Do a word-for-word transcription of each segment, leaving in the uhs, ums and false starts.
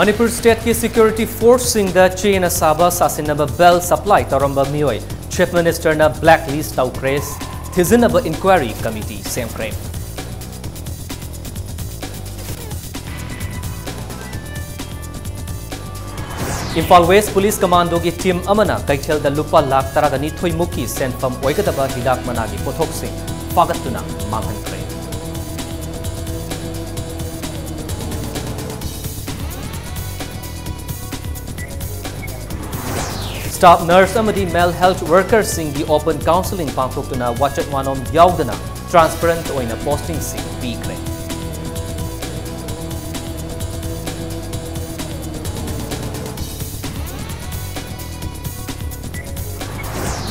Manipur stateꯀꯤ security forceꯁꯤꯡꯗ ꯆꯦꯅ ꯁꯥꯕ ꯁꯥꯁꯤꯟꯅꯕ belt supply ꯇꯧꯔꯝꯕ ꯃꯤꯑꯣꯏ Chief Ministerꯅ blacklist ꯇꯧꯈ꯭ꯔꯦ꯫ ꯊꯤꯖꯤꯟꯅꯕ inquiry committee ꯁꯦꯝꯈ꯭ꯔꯦ꯫ Imphal West Police Commandoꯒꯤ team ꯑꯃꯅ ꯀꯩꯊꯦꯜꯗ ꯂꯨꯄꯥ ꯂꯥꯈ ꯇꯔꯥꯒ ꯅꯤꯊꯣꯏ ꯃꯨꯛꯀꯤ ꯁꯦꯟꯐꯝ ꯑꯣꯏꯒꯗꯕ ꯍꯤꯗꯥꯛ ꯃꯅꯥꯒꯤ ꯄꯣꯠꯊꯣꯛꯁꯤꯡ ꯐꯥꯒꯠꯇꯨꯅ ꯃꯥꯡꯍꯟꯈ꯭ꯔꯦ꯫ Staff nurse ꯑꯃꯗꯤ male health workerꯁꯤꯡꯒꯤ open counselling ꯄꯥꯡꯊꯣꯛꯇꯨꯅ ꯋꯥꯆꯠ ꯋꯥꯅꯣꯝ ꯌꯥꯎꯗꯅ transparent ꯑꯣꯏꯅ postingꯁꯤꯡ ꯄꯤꯈ꯭ꯔꯦ꯫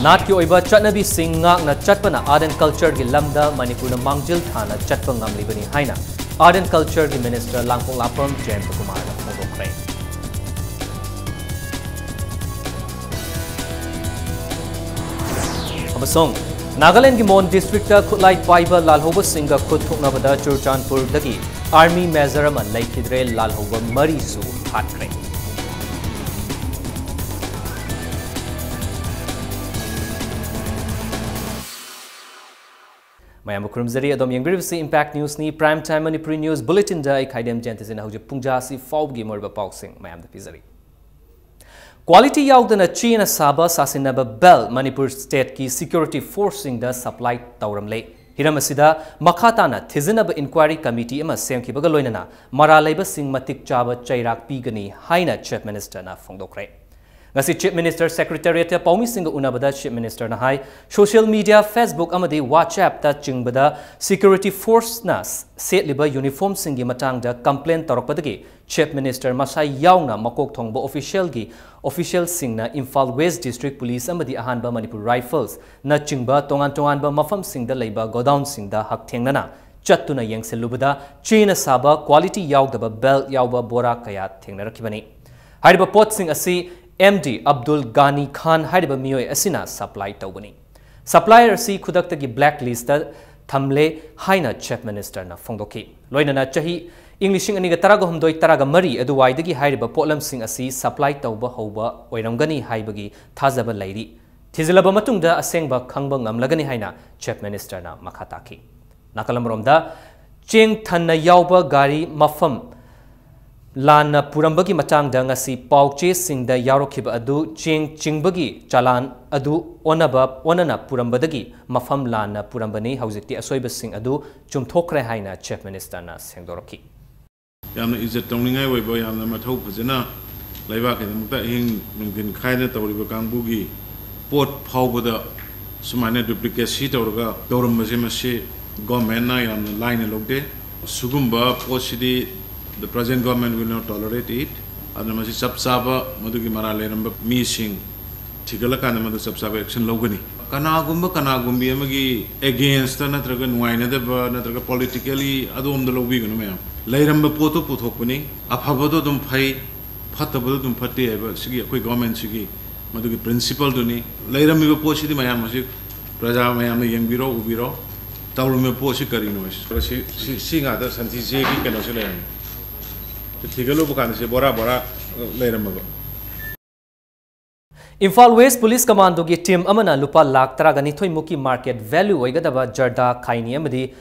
ꯅꯥꯠꯀꯤ ꯑꯣꯏꯕ ꯆꯠꯅꯕꯤꯁꯤꯡ ꯉꯥꯛꯅ ꯆꯠꯄꯅ art and cultureꯒꯤ ꯂꯝꯗ ꯃꯅꯤꯄꯨꯔꯅ ꯃꯥꯡꯖꯤꯜ ꯊꯥꯅ ꯆꯠꯄ ꯉꯝꯂꯤꯕꯅꯤ ꯍꯥꯏꯅ art and cultureꯒꯤ minister ꯂꯥꯡꯄꯣꯛꯂꯥꯛꯄꯝ ꯖꯌꯟꯇꯀꯨꯃꯥꯔꯅ ꯐꯣꯡꯗꯣꯛꯈ꯭ꯔꯦ꯫ ꯑꯃꯁꯨꯡ ꯅꯥꯒꯥꯂꯦꯟꯗꯒꯤ ꯃꯣꯟ districtꯇ ꯈꯨꯠꯂꯥꯏ ꯄꯥꯏꯕ ꯂꯥꯜꯍꯧꯕꯁꯤꯡꯒ ꯈꯨꯠ ꯊꯣꯛꯅꯕꯗ ꯆꯨꯔꯆꯥꯟꯄꯨꯔꯗꯒꯤ army major ꯑꯃ ꯂꯩꯈꯤꯗ꯭ꯔꯦ, ꯂꯥꯜꯍꯧꯕ ꯃꯔꯤꯁꯨ ꯍꯥꯠꯈ꯭ꯔꯦ꯫ ꯃꯌꯥꯝꯕꯨ ꯈꯨꯔꯨꯝꯖꯔꯤ꯫ ꯑꯗꯣꯝ ꯌꯦꯡꯕꯤꯔꯤꯕꯁꯤ Impact Newsꯅꯤ꯫ Prime Time Manipuri News Bulletinꯗ ꯑꯩ ꯈꯥꯏꯗꯦꯝ ꯖꯌꯟꯇꯁꯤꯅ ꯍꯧꯖꯤꯛ ꯄꯨꯡꯖꯥ ꯑꯁꯤ ꯐꯥꯎꯕꯒꯤ ꯃꯔꯨꯑꯣꯏꯕ ꯄꯥꯎꯁꯤꯡ ꯃꯌꯥꯝꯗ ꯄꯤꯖꯔꯤ꯫ Quality ꯌꯥꯎꯗꯅ ꯆꯦꯅ ꯁꯥꯕ ꯁꯥꯁꯤꯟꯅꯕ belt ꯃꯅꯤꯄꯨꯔ stateꯀꯤ security forceꯁꯤꯡꯗ supply ꯇꯧꯔꯝꯂꯦ꯫ ꯍꯤꯔꯝ ꯑꯁꯤꯗ ꯃꯈꯥ ꯇꯥꯅ ꯊꯤꯖꯤꯟꯅꯕ inquiry committee ꯑꯃ ꯁꯦꯝꯈꯤꯕꯒ ꯂꯣꯏꯅꯅ ꯃꯔꯥꯜ ꯂꯩꯕꯁꯤꯡ ꯃꯇꯤꯛ ꯆꯥꯕ ꯆꯩꯔꯥꯛ ꯄꯤꯒꯅꯤ ꯍꯥꯏꯅ Chief Ministerꯅ ꯐꯣꯡꯗꯣꯛꯈ꯭ꯔꯦ꯫ ꯉꯁꯤ Chief Minister Secretariatꯇ ꯄꯥꯎꯃꯤꯁꯤꯡꯒ ꯎꯅꯕꯗ Chief Ministerꯅ ꯍꯥꯏ, social media, Facebook ꯑꯃꯗꯤ WhatsAppꯇ ꯆꯤꯡꯕꯗ security forceꯅ ꯁꯦꯠꯂꯤꯕ uniformꯁꯤꯡꯒꯤ ꯃꯇꯥꯡꯗ complaint ꯇꯧꯔꯛꯄꯗꯒꯤ Chief Minister ꯃꯁꯥ ꯌꯥꯎꯅ ꯃꯀꯣꯛ ꯊꯣꯡꯕ officialꯒꯤ officialꯁꯤꯡꯅ ꯏꯝꯐꯥꯜ West District Police ꯑꯃꯗꯤ ꯑꯍꯥꯟꯕ ꯃꯅꯤꯄꯨꯔ Riflesꯅꯆꯤꯡꯕ ꯇꯣꯉꯥꯟ ꯇꯣꯉꯥꯟꯕ ꯃꯐꯝꯁꯤꯡꯗ ꯂꯩꯕ godownꯁꯤꯡꯗ ꯍꯛꯊꯦꯡꯅꯅ ꯆꯠꯇꯨꯅ ꯌꯦꯡꯁꯤꯜꯂꯨꯕꯗ ꯆꯦꯅ ꯁꯥꯕ quality ꯌꯥꯎꯗꯕ belt ꯌꯥꯎꯕ ꯕꯣꯔꯥ ꯀꯌꯥ ꯊꯦꯡꯅꯔꯛꯈꯤꯕꯅꯤ꯫ ꯍꯥꯏꯔꯤꯕ ꯄꯣꯠꯁꯤꯡ ꯑꯁꯤ M D Abdul Ghani Khan ꯍꯥꯏꯔꯤꯕ ꯃꯤꯑꯣꯏ ꯑꯁꯤꯅ supply ꯇꯧꯕꯅꯤ꯫ Supplier ꯑꯁꯤ ꯈꯨꯗꯛꯇꯒꯤ blacklistꯇ ꯊꯝꯂꯦ ꯍꯥꯏꯅ Chief Ministerꯅ ꯐꯣꯡꯗꯣꯛꯈꯤ꯫ ꯂꯣꯏꯅꯅ ꯆꯍꯤ ꯏꯪ ꯂꯤꯁꯤꯡ ꯑꯅꯤꯒ ꯇꯔꯥꯒ ꯍꯨꯝꯗꯣꯏ ꯇꯔꯥꯒ ꯃꯔꯤ ꯑꯗꯨꯋꯥꯏꯗꯒꯤ ꯍꯥꯏꯔꯤꯕ ꯄꯣꯠꯂꯝꯁꯤꯡ ꯑꯁꯤ supply ꯇꯧꯕ ꯍꯧꯕ ꯑꯣꯏꯔꯝꯒꯅꯤ ꯍꯥꯏꯕꯒꯤ ꯊꯥꯖꯕ ꯂꯩꯔꯤ꯫ ꯊꯤꯖꯤꯜꯂꯕ ꯃꯇꯨꯡꯗ ꯑꯁꯦꯡꯕ ꯈꯪꯕ ꯉꯝꯂꯒꯅꯤ ꯍꯥꯏꯅ Chief Minister ꯅ ꯃꯈꯥ ꯇꯥꯈꯤ꯫ ꯅꯥꯀꯜ ꯑꯃꯔꯣꯝꯗ, ꯆꯦꯡ ꯊꯟꯅ ꯌꯥꯎꯕ ꯒꯥꯔꯤ ꯃꯐꯝ ꯂꯥꯟꯅ ꯄꯨꯔꯝꯕꯒꯤ ꯃꯇꯥꯡꯗ ꯉꯁꯤ ꯄꯥꯎ ꯆꯦꯁꯤꯡꯗ ꯌꯥꯎꯔꯛꯈꯤꯕ ꯑꯗꯨ ꯆꯦꯡ ꯆꯤꯡꯕꯒꯤ ꯆꯂꯥꯟ ꯑꯗꯨ ꯑꯣꯟꯅꯕ, ꯑꯣꯟꯅꯅ ꯄꯨꯔꯝꯕꯗꯒꯤ ꯃꯐꯝ ꯂꯥꯟꯅ ꯄꯨꯔꯝꯕꯅꯤ꯫ ꯍꯧꯖꯤꯛꯇꯤ ꯑꯁꯣꯏꯕꯁꯤꯡ ꯑꯗꯨ ꯆꯨꯝꯊꯣꯛꯈ꯭ꯔꯦ ꯍꯥꯏꯅ Chief Minister ꯅ ꯁꯦꯡꯗꯣꯔꯛꯈꯤ꯫ ꯌꯥꯝꯅ ꯏꯖꯠ ꯇꯧꯅꯤꯡꯉꯥꯏ ꯑꯣꯏꯕ, ꯌꯥꯝꯅ ꯃꯊꯧ ꯐꯖꯅ ꯂꯩꯕꯥꯛꯀꯤꯗꯃꯛꯇ ꯑꯍꯤꯡ ꯅꯨꯡꯊꯤꯟ ꯈꯥꯏꯗꯅ ꯇꯧꯔꯤꯕ ꯀꯥꯡꯕꯨꯒꯤ ꯄꯣꯠ ꯐꯥꯎꯕꯗ ꯁꯨꯃꯥꯏꯅ duplicate ꯁꯤ ꯇꯧꯔꯒ ꯇꯧꯔꯝꯕꯁꯦ, ꯃꯁꯤ government ꯅ ꯌꯥꯝꯅ ꯂꯥꯏꯅ ꯂꯧꯗꯦ꯫ ꯁꯤꯒꯨꯝꯕ ꯄꯣꯠꯁꯤꯗꯤ the present government will not tolerate it꯫ ꯑꯗꯨꯅ ꯃꯁꯤ ꯆꯞ ꯆꯥꯕ ꯃꯗꯨꯒꯤ ꯃꯔꯥꯜ ꯂꯩꯔꯝꯕ ꯃꯤꯁꯤꯡ ꯊꯤꯒꯠꯂꯀꯥꯟꯗ ꯃꯗꯨ ꯆꯞ ꯆꯥꯕ action ꯂꯧꯒꯅꯤ꯫ ꯀꯅꯥꯒꯨꯝꯕ ꯀꯅꯥꯒꯨꯝꯕꯤ ꯑꯃꯒꯤ against ꯅꯠꯇ꯭ꯔꯒ ꯅꯨꯡꯉꯥꯏꯅꯗꯕ ꯅꯠꯇ꯭ꯔꯒ politically ꯑꯗꯣꯝꯗ ꯂꯧꯕꯤꯒꯅꯨ ꯃꯌꯥꯝ꯫ ꯂꯩꯔꯝꯕ ꯄꯣꯠꯇꯨ ꯄꯨꯊꯣꯛꯄꯅꯤ, ꯑꯐꯕꯗꯣ ꯑꯗꯨꯝ ꯐꯩ, ꯐꯠꯇꯕꯗꯣ ꯑꯗꯨꯝ ꯐꯠꯇꯦ ꯍꯥꯏꯕ ꯁꯤꯒꯤ ꯑꯩꯈꯣꯏ government ꯁꯤꯒꯤ ꯃꯗꯨꯒꯤ principle ꯗꯨꯅꯤ꯫ ꯂꯩꯔꯝꯃꯤꯕ ꯄꯣꯠꯁꯤꯗꯤ ꯃꯌꯥꯝ ꯍꯧꯖꯤꯛ ꯄ꯭ꯔꯖꯥ ꯃꯌꯥꯝꯅ ꯌꯦꯡꯕꯤꯔꯣ, ꯎꯕꯤꯔꯣ, ꯇꯧꯔꯝꯃꯤꯕ ꯄꯣꯠꯁꯤ ꯀꯔꯤꯅꯣ ꯍꯥꯏꯁꯦ꯫ ꯁꯤ, ꯁꯤ, ꯁꯤ ꯉꯥꯛꯇ ꯁꯟꯊꯤ ꯆꯦꯒꯤ ꯀꯩꯅꯣꯁꯤ ꯂꯩꯔꯝꯃꯤ꯫ ꯊꯤꯒꯠꯂꯨꯕ ꯀꯥꯟꯗ ꯁꯤ ꯕꯣꯔꯥ ꯕꯣꯔꯥ ꯂꯩꯔꯝꯃꯕ꯫ ꯏꯝꯐꯥꯜ West Police Commando ꯒꯤ team ꯑꯃꯅ ꯂꯨꯄꯥ ꯂꯥꯈ ꯇꯔꯥꯒ ꯅꯤꯊꯣꯏ ꯃꯨꯛꯀꯤ market value ꯑꯣꯏꯒꯗꯕ ꯖꯔꯗꯥ, ꯈꯥꯏꯅꯤ ꯑꯃꯗꯤ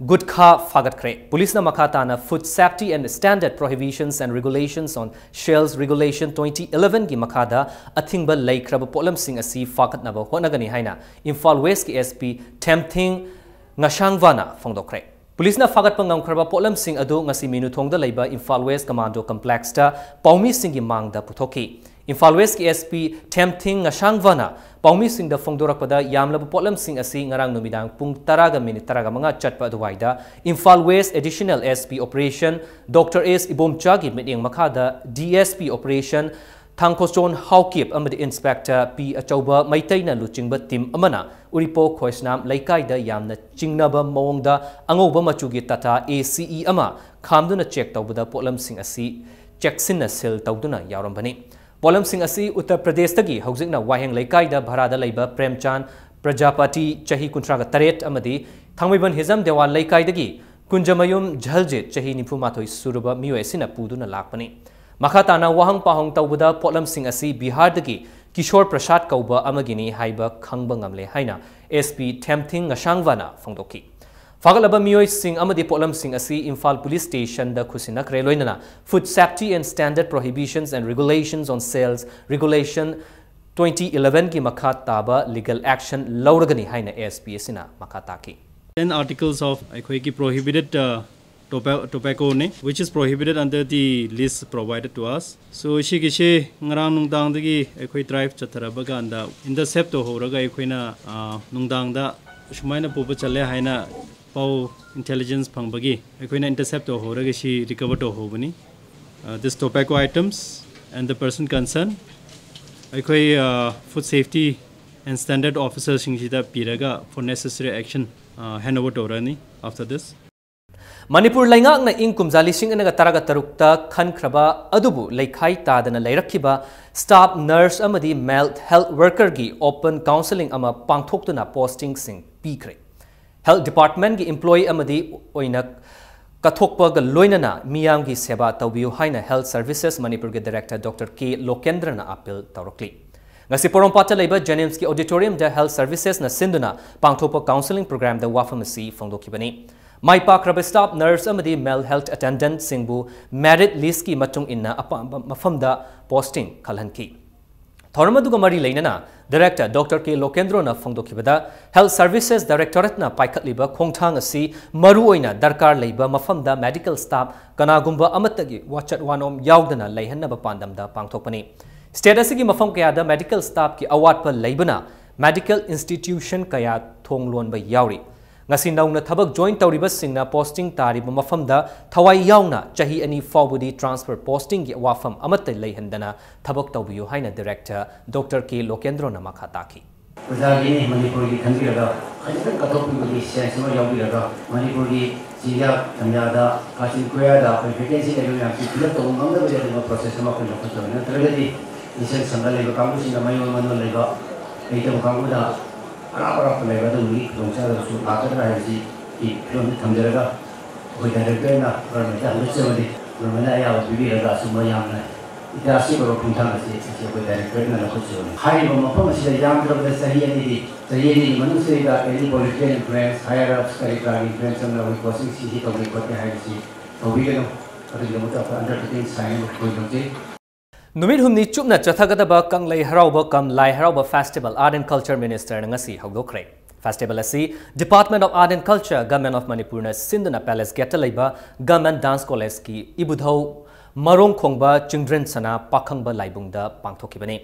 ꯒꯨꯠꯈꯥ ꯐꯥꯒꯠꯈ꯭ꯔꯦ꯫ Police ꯅ ꯃꯈꯥ ꯇꯥꯅ Food Safety and Standard Prohibitions and Regulations on Sales Regulation twenty eleven ꯒꯤ ꯃꯈꯥꯗ ꯑꯊꯤꯡꯕ ꯂꯩꯈ꯭ꯔꯕ ꯄꯣꯠꯂꯝꯁꯤꯡ ꯑꯁꯤ ꯐꯥꯒꯠꯅꯕ ꯍꯣꯠꯅꯒꯅꯤ ꯍꯥꯏꯅ ꯏꯝꯐꯥꯜ West ꯀꯤ S P ꯊꯦꯝꯊꯤꯡ ꯉꯁꯥꯡꯚꯥꯅ ꯐꯣꯡꯗꯣꯛꯈ꯭ꯔꯦ꯫ Police ꯅ ꯐꯥꯒꯠꯄ ꯉꯝꯈ꯭ꯔꯕ ꯄꯣꯠꯂꯝꯁꯤꯡ ꯑꯗꯨ ꯉꯁꯤ ꯃꯤꯅꯨꯊꯣꯡꯗ ꯂꯩꯕ ꯏꯝꯐꯥꯜ West Commando Complex ꯇ ꯄꯥꯎꯃꯤꯁꯤꯡꯒꯤ ꯃꯥꯡꯗ ꯄꯨꯊꯣꯛꯈꯤ꯫ ꯏꯝꯐꯥꯜ West ꯀꯤ S P ꯊꯦꯝꯊꯤꯡ ꯉꯁꯥꯡꯚꯥꯅ ꯄꯥꯎꯃꯤꯁꯤꯡꯗ ꯐꯣꯡꯗꯣꯔꯛꯄꯗ, ꯌꯥꯝꯂꯕ ꯄꯣꯠꯂꯝꯁꯤꯡ ꯑꯁꯤ ꯉꯔꯥꯡ ꯅꯨꯃꯤꯗꯥꯡ ꯄꯨꯡ ꯇꯔꯥꯒ minute ꯇꯔꯥꯒ ꯃꯉꯥ ꯆꯠꯄ ꯑꯗꯨꯋꯥꯏꯗ Imphal West Additional S P Operation Doctor S ꯏꯕꯣꯝꯆꯥꯒꯤ ꯃꯤꯠꯌꯦꯡ ꯃꯈꯥꯗ D S P Operation ꯊꯥꯡꯈꯣꯆꯣꯟ Haokip ꯑꯃꯗꯤ Inspector P ꯑꯆꯧꯕ ꯃꯩꯇꯩꯅ ꯂꯨꯆꯤꯡꯕ team ꯑꯃꯅ ꯎꯔꯤꯄꯣꯛ ꯈꯣꯏꯁꯅꯥꯝ ꯂꯩꯀꯥꯏꯗ ꯌꯥꯝꯅ ꯆꯤꯡꯅꯕ ꯃꯑꯣꯡꯗ ꯑꯉꯧꯕ ꯃꯆꯨꯒꯤ Tata A C E ꯑꯃ ꯈꯥꯝꯗꯨꯅ check ꯇꯧꯕꯗ ꯄꯣꯠꯂꯝꯁꯤꯡ ꯑꯁꯤ ꯆꯦꯛꯁꯤꯟꯅ seal ꯇꯧꯗꯨꯅ ꯌꯥꯎꯔꯝꯕꯅꯤ꯫ ꯄꯣꯠꯂꯝꯁꯤꯡ ꯑꯁꯤ ꯎꯠꯇꯔ ꯄ꯭ꯔꯗꯦꯁꯇꯒꯤ ꯍꯧꯖꯤꯛꯅ ꯋꯥꯍꯦꯡ ꯂꯩꯀꯥꯏꯗ ꯚꯔꯥꯗ ꯂꯩꯕ ꯄ꯭ꯔꯦꯝꯆꯥꯟ ꯄ꯭ꯔꯖꯥꯄꯇꯤ, ꯆꯍꯤ ꯀꯨꯟꯊ꯭ꯔꯥꯒ ꯇꯔꯦꯠ, ꯑꯃꯗꯤ ꯊꯥꯡꯃꯩꯕꯟ ꯍꯤꯖꯝ ꯗꯦꯋꯥꯜ ꯂꯩꯀꯥꯏꯗꯒꯤ ꯀꯨꯟꯖꯃꯌꯨꯝ ꯖꯜꯖꯤꯠ, ꯆꯍꯤ ꯅꯤꯐꯨ ꯃꯥꯊꯣꯏ ꯁꯨꯔꯕ ꯃꯤꯑꯣꯏ ꯑꯁꯤꯅ ꯄꯨꯗꯨꯅ ꯂꯥꯛꯄꯅꯤ꯫ ꯃꯈꯥ ꯇꯥꯅ ꯋꯥꯍꯪ ꯄꯥꯎꯍꯪ ꯇꯧꯕꯗ ꯄꯣꯠꯂꯝꯁꯤꯡ ꯑꯁꯤ ꯕꯤꯍꯥꯔꯗꯒꯤ ꯀꯤꯁꯣꯔ ꯄ꯭ꯔꯁꯥꯗ ꯀꯧꯕ ꯑꯃꯒꯤꯅꯤ ꯍꯥꯏꯕ ꯈꯪꯕ ꯉꯝꯂꯦ ꯍꯥꯏꯅ SP ꯊꯦꯝꯊꯤꯡ ꯉꯁꯥꯡꯕꯅ ꯐꯣꯡꯗꯣꯛꯈꯤ꯫ ꯐꯥꯒꯠꯂꯕ ꯃꯤꯑꯣꯏꯁꯤꯡ ꯑꯃꯗꯤ ꯄꯣꯠꯂꯝꯁꯤꯡ ꯑꯁꯤ ꯏꯝꯐꯥꯜ ꯄꯨꯂꯤꯁ ꯁ꯭ꯇꯦꯁꯟꯗ ꯈꯨꯠꯁꯤꯟꯅꯈ꯭ꯔꯦ, ꯂꯣꯏꯅꯅ Food Safety and Standard Prohibitions and Regulations on Sales, Regulation twenty elevenꯒꯤ ꯃꯈꯥ ꯇꯥꯕ legal action ꯂꯧꯔꯒꯅꯤ ꯍꯥꯏꯅ SP ꯑꯁꯤꯅ ꯃꯈꯥ ꯇꯥꯈꯤ꯫ Ten articles of ꯑꯩꯈꯣꯏꯒꯤ prohibited uh, tobacco ꯅꯤ, which is prohibited under the list provided to us. So ꯁꯤꯒꯤꯁꯤ ꯉꯔꯥꯡ ꯅꯨꯡꯗꯥꯡꯗꯒꯤ ꯑꯩꯈꯣꯏ drive ꯆꯠꯊꯔꯕ ꯀꯥꯟꯗ intercept ꯇꯧꯍꯧꯔꯒ ꯑꯩꯈꯣꯏꯅ ꯑ, ꯅꯨꯡꯗꯥꯡꯗ ꯁꯨꯃꯥꯏꯅ ꯄꯨꯕ ꯆꯠꯂꯦ ꯍꯥꯏꯅ ꯄꯥꯎ intelligence ꯐꯪꯕꯒꯤ ꯑꯩꯈꯣꯏꯅ intercept ꯇꯧꯍꯧꯔꯒ ꯁꯤ recover ꯇꯧꯍꯧꯕꯅꯤ꯫ Uh, this tobacco items and the person concerned ꯑꯩꯈꯣꯏ uh, Food Safety and Standard officerꯁꯤꯡꯁꯤꯗ ꯄꯤꯔꯒ for necessary action uh, hand over ꯇꯧꯔꯅꯤ after this. ꯃꯅꯤꯄꯨꯔ ꯂꯩꯉꯥꯛꯅ ꯏꯪ ꯀꯨꯝꯖꯥ ꯂꯤꯁꯤꯡ ꯑꯅꯤꯒ ꯇꯔꯥꯒ ꯇꯔꯨꯛꯇ ꯈꯟꯈ꯭ꯔꯕ ꯑꯗꯨꯕꯨ ꯂꯩꯈꯥꯏ ꯇꯥꯗꯅ ꯂꯩꯔꯛꯈꯤꯕ staff nurse ꯑꯃꯗꯤ male health workerꯒꯤ open counselling ꯑꯃ ꯄꯥꯡꯊꯣꯛꯇꯨꯅ postingꯁꯤꯡ ꯄꯤꯈ꯭ꯔꯦ꯫ Health departmentꯀꯤ employee ꯑꯃꯗꯤ ꯑꯣꯏꯅ ꯀꯠꯊꯣꯛꯄꯒ ꯂꯣꯏꯅꯅ ꯃꯤꯌꯥꯝꯒꯤ ꯁꯦꯕꯥ ꯇꯧꯕꯤꯌꯨ ꯍꯥꯏꯅ Health Services ꯃꯅꯤꯄꯨꯔꯒꯤ director Doctor K ꯂꯣꯀꯦꯟꯗ꯭ꯔꯅ appeal ꯇꯧꯔꯛꯂꯤ꯫ ꯉꯁꯤ ꯄꯣꯔꯣꯝꯄꯥꯠꯇ ꯂꯩꯕ JNIMSꯀꯤ auditoriumꯗ Health Servicesꯅ ꯁꯤꯟꯗꯨꯅ ꯄꯥꯡꯊꯣꯛꯄ counselling programꯗ ꯋꯥꯐꯝ ꯑꯁꯤ ꯐꯣꯡꯗꯣꯛꯈꯤꯕꯅꯤ꯫ ꯃꯥꯏ ꯄꯥꯛꯈ꯭ꯔꯕ staff nurse ꯑꯃꯗꯤ male health attendantꯁꯤꯡꯕꯨ merit listꯀꯤ ꯃꯇꯨꯡ ꯏꯟꯅ ꯑꯄꯥꯝꯕ ꯃꯐꯝꯗ posting ꯈꯜꯍꯟꯈꯤ꯫ ꯊꯧꯔꯝ ꯑꯗꯨꯒ ꯃꯔꯤ ꯂꯩꯅꯅ director Doctor K ꯂꯣꯀꯦꯟꯗ꯭ꯔꯣꯅ ꯐꯣꯡꯗꯣꯛꯈꯤꯕꯗ, Health Services Directorateꯅ ꯄꯥꯏꯈꯠꯂꯤꯕ ꯈꯣꯡꯊꯥꯡ ꯑꯁꯤ ꯃꯔꯨꯑꯣꯏꯅ ꯗꯔꯀꯥꯔ ꯂꯩꯕ ꯃꯐꯝꯗ medical staff ꯀꯅꯥꯒꯨꯝꯕ ꯑꯃꯠꯇꯒꯤ ꯋꯥꯆꯠ ꯋꯥꯅꯣꯝ ꯌꯥꯎꯗꯅ ꯂꯩꯍꯟꯅꯕ ꯄꯥꯟꯗꯝꯗ ꯄꯥꯡꯊꯣꯛꯄꯅꯤ꯫ State ꯑꯁꯤꯒꯤ ꯃꯐꯝ ꯀꯌꯥꯗ medical staffꯀꯤ ꯑꯋꯥꯠꯄ ꯂꯩꯕꯅ medical institution ꯀꯌꯥ ꯊꯣꯡ ꯂꯣꯟꯕ ꯌꯥꯎꯔꯤ꯫ ꯉꯁꯤ ꯅꯧꯅ ꯊꯕꯛ join ꯇꯧꯔꯤꯕꯁꯤꯡꯅ posting ꯇꯥꯔꯤꯕ ꯃꯐꯝꯗ ꯊꯋꯥꯏ ꯌꯥꯎꯅ ꯆꯍꯤ ꯑꯅꯤ ꯐꯥꯎꯕꯗꯤ transfer postingꯒꯤ ꯋꯥꯐꯝ ꯑꯃꯠꯇ ꯂꯩꯍꯟꯗꯅ ꯊꯕꯛ ꯇꯧꯕꯤꯌꯨ ꯍꯥꯏꯅ director Doctor K ꯂꯣꯀꯦꯟꯗ꯭ꯔꯣꯅ ꯃꯈꯥ ꯇꯥꯈꯤ꯫ ꯑꯣꯖꯥꯒꯤꯅꯤ, ꯃꯅꯤꯄꯨꯔꯒꯤ ꯈꯟꯕꯤꯔꯒ ꯈꯖꯤꯛꯇꯪ ꯀꯠꯊꯣꯛꯄꯤꯕꯒꯤ sense ꯑꯃ ꯌꯥꯎꯕꯤꯔꯒ ꯃꯅꯤꯄꯨꯔꯒꯤ ꯆꯤꯡꯌꯥ ꯇꯝꯌꯥꯗ ꯀꯥꯆꯤꯟ ꯀꯣꯌꯥꯗ ꯑꯩꯈꯣꯏ vacancy ꯂꯩꯕ ꯃꯌꯥꯝꯁꯤ fill up ꯇꯧꯕ ꯉꯝꯅꯕꯒꯤ ꯑꯗꯨꯒꯨꯝꯕ process ꯑꯃ ꯑꯩꯈꯣꯏ ꯂꯧꯈꯠꯇꯕ ꯅꯠꯇ꯭ꯔꯒꯗꯤ ꯏꯁꯦꯜ ꯁꯪꯒ ꯂꯩꯕ ꯀꯥꯡꯕꯨꯁꯤꯡꯅ ꯃꯌꯣꯜ ꯃꯅꯣꯜ ꯂꯩꯕ ꯂꯩꯇꯕ ꯀꯥꯡꯕꯨꯗ ꯑꯔꯥꯞ ꯑꯔꯥꯞꯄ ꯂꯩꯕ ꯑꯗꯨꯒꯨꯝꯕꯒꯤ ꯈꯨꯗꯣꯡꯆꯥꯗꯕꯁꯨ ꯂꯥꯛꯀꯗ꯭ꯔꯥ ꯍꯥꯏꯕꯁꯤ ꯐꯤꯕꯝꯗ ꯊꯝꯖꯔꯒ ꯑꯩꯈꯣꯏ ꯗꯥꯏꯔꯦꯛꯇꯔꯅ ꯒꯚꯔꯟꯃꯦꯟꯠꯇ ꯍꯪꯒꯠꯆꯕꯅꯤ꯫ ꯒꯚꯔꯟꯃꯦꯟꯠꯅ ꯑꯌꯥꯕ ꯄꯤꯕꯤꯔꯒ ꯑꯁꯨꯝꯕ ꯌꯥꯝꯅ ꯏꯇꯤꯍꯥꯁꯀꯤ ꯑꯣꯏꯕ ꯈꯣꯡꯊꯥꯡ ꯑꯁꯤ ꯉꯁꯤ ꯑꯩꯈꯣꯏ ꯗꯥꯏꯔꯦꯛꯇꯔꯅ ꯂꯧꯈꯠꯆꯕꯅꯤ꯫ ꯍꯥꯏꯔꯤꯕ ꯃꯐꯝ ꯑꯁꯤꯗ ꯌꯥꯝꯗ꯭ꯔꯕꯗ ꯆꯍꯤ ꯑꯅꯤꯗꯤ, ꯆꯍꯤ ꯑꯅꯤꯒꯤ ꯃꯅꯨꯡꯁꯤꯗ any political influence, higher ups ꯀꯔꯤ ꯀꯔꯥꯒꯤ influence ꯑꯃꯅ ꯑꯩꯈꯣꯏ ꯀꯣꯆꯤꯡꯁꯤ ꯁꯤ ꯇꯧꯒꯦ ꯈꯣꯠꯀꯦ ꯍꯥꯏꯕꯁꯤ ꯇꯧꯕꯤꯒꯅꯨ꯫ ꯑꯗꯨꯒꯤꯗꯃꯛꯇ ꯑꯩꯈꯣꯏ undertaking sign ꯑꯃ ꯑꯩꯈꯣꯏ ꯂꯧꯖꯩ꯫ ꯅꯨꯃꯤꯠ ꯍꯨꯝꯅꯤ ꯆꯨꯞꯅ ꯆꯠꯊꯒꯗꯕ ꯀꯪꯂꯩ ꯍꯔꯥꯎꯕ ꯀꯝ ꯂꯥꯏ ꯍꯔꯥꯎꯕ festival Art and Culture Ministerꯅ ꯉꯁꯤ ꯍꯧꯗꯣꯛꯈ꯭ꯔꯦ꯫ Festival ꯑꯁꯤ Department of Art and Culture, Government of Manipureꯅ ꯁꯤꯟꯗꯨꯅ Palace Gateꯇ ꯂꯩꯕ Government Dance Collegeꯀꯤ ꯏꯕꯨꯙꯧ ꯃꯔꯣꯡ ꯈꯣꯡꯕ ꯆꯤꯡꯗ꯭ꯔꯦꯟ ꯁꯅꯥ ꯄꯥꯈꯪꯕ ꯂꯥꯏꯕꯨꯡꯗ ꯄꯥꯡꯊꯣꯛꯈꯤꯕꯅꯤ꯫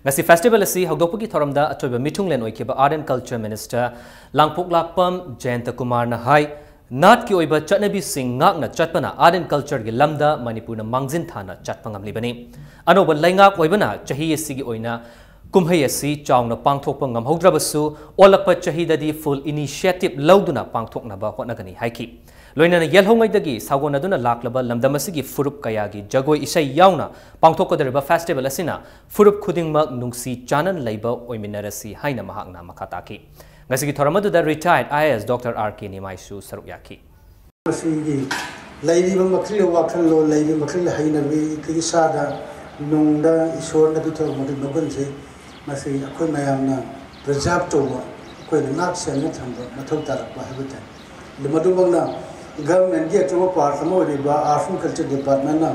ꯉꯁꯤ festival ꯑꯁꯤ ꯍꯧꯗꯣꯛꯄꯒꯤ ꯊꯧꯔꯝꯗ ꯑꯆꯣꯏꯕ ꯃꯤꯊꯨꯡꯂꯦꯟ ꯑꯣꯏꯈꯤꯕ Art and Culture Minister ꯂꯥꯡꯄꯣꯛꯂꯥꯛꯄꯝ ꯖꯌꯟꯇ ꯀꯨꯃꯥꯔꯅ ꯍꯥꯏ, ꯅꯥꯠꯀꯤ ꯑꯣꯏꯕ ꯆꯠꯅꯕꯤꯁꯤꯡ ꯉꯥꯛꯅ ꯆꯠꯄꯅ Art and Cultureꯒꯤ ꯂꯝꯗ ꯃꯅꯤꯄꯨꯔꯅ ꯃꯥꯡꯖꯤꯟ ꯊꯥꯅ ꯆꯠꯄ ꯉꯝꯂꯤꯕꯅꯤ꯫ ꯑꯅꯧꯕ ꯂꯩꯉꯥꯛ ꯑꯣꯏꯕꯅ ꯆꯍꯤ ꯑꯁꯤꯒꯤ ꯑꯣꯏꯅ ꯀꯨꯝꯍꯩ ꯑꯁꯤ ꯆꯥꯎꯅ ꯄꯥꯡꯊꯣꯛꯄ ꯉꯝꯍꯧꯗ꯭ꯔꯕꯁꯨ, ꯑꯣꯜꯂꯛꯄ ꯆꯍꯤꯗꯗꯤ full initiative ꯂꯧꯗꯨꯅ ꯄꯥꯡꯊꯣꯛꯅꯕ ꯍꯣꯠꯅꯒꯅꯤ ꯍꯥꯏꯈꯤ꯫ ꯂꯣꯏꯅꯅ ꯌꯦꯜꯍꯧꯉꯩꯗꯒꯤ ꯁꯥꯒꯣꯟꯅꯗꯨꯅ ꯂꯥꯛꯂꯕ ꯂꯝꯗꯝ ꯑꯁꯤꯒꯤ ꯐꯨꯔꯨꯞ ꯀꯌꯥꯒꯤ ꯖꯒꯣꯏ ꯏꯁꯩ ꯌꯥꯎꯅ ꯄꯥꯡꯊꯣꯛꯀꯗꯧꯔꯤꯕ festival ꯑꯁꯤꯅ ꯐꯨꯔꯨꯞ ꯈꯨꯗꯤꯡꯃꯛ ꯅꯨꯡꯁꯤ ꯆꯥꯟꯅꯅ ꯂꯩꯕ ꯑꯣꯏꯃꯤꯟꯅꯔꯁꯤ ꯍꯥꯏꯅ ꯃꯍꯥꯛꯅ ꯃꯈꯥ ꯇꯥꯈꯤ꯫ ꯉꯁꯤꯒꯤ ꯊꯧꯔꯝ ꯑꯗꯨꯗ retired IAS Doctor R K ꯅꯤꯃꯥꯏꯁꯨ ꯁꯔꯨꯛ ꯌꯥꯈꯤ꯫ ꯃꯁꯤꯒꯤ ꯂꯩꯔꯤꯕ ꯃꯈꯩ ꯋꯥꯈꯜꯂꯣꯟ, ꯂꯩꯔꯤꯕ ꯃꯈꯩ ꯍꯩꯅꯕꯤꯗꯒꯤ ꯏꯁꯥꯗ ꯅꯨꯡꯗ ꯏꯁꯣꯔꯅ ꯄꯤꯊꯣꯔꯛꯄꯒꯤ ꯃꯒꯨꯟꯁꯦ ꯃꯁꯤ ꯑꯩꯈꯣꯏ ꯃꯌꯥꯝꯅ preserve ꯇꯧꯕ, ꯑꯩꯈꯣꯏꯅ ꯉꯥꯛ ꯁꯦꯟꯅ ꯊꯝꯕ ꯃꯊꯧ ꯇꯥꯔꯛꯄ ꯍꯥꯏꯕ ꯇꯥꯏ꯫ ꯃꯗꯨꯃꯛꯅ governmentꯀꯤ ꯑꯆꯧꯕ part ꯑꯃ ꯑꯣꯏꯔꯤꯕ Arts and Culture Departmentꯅ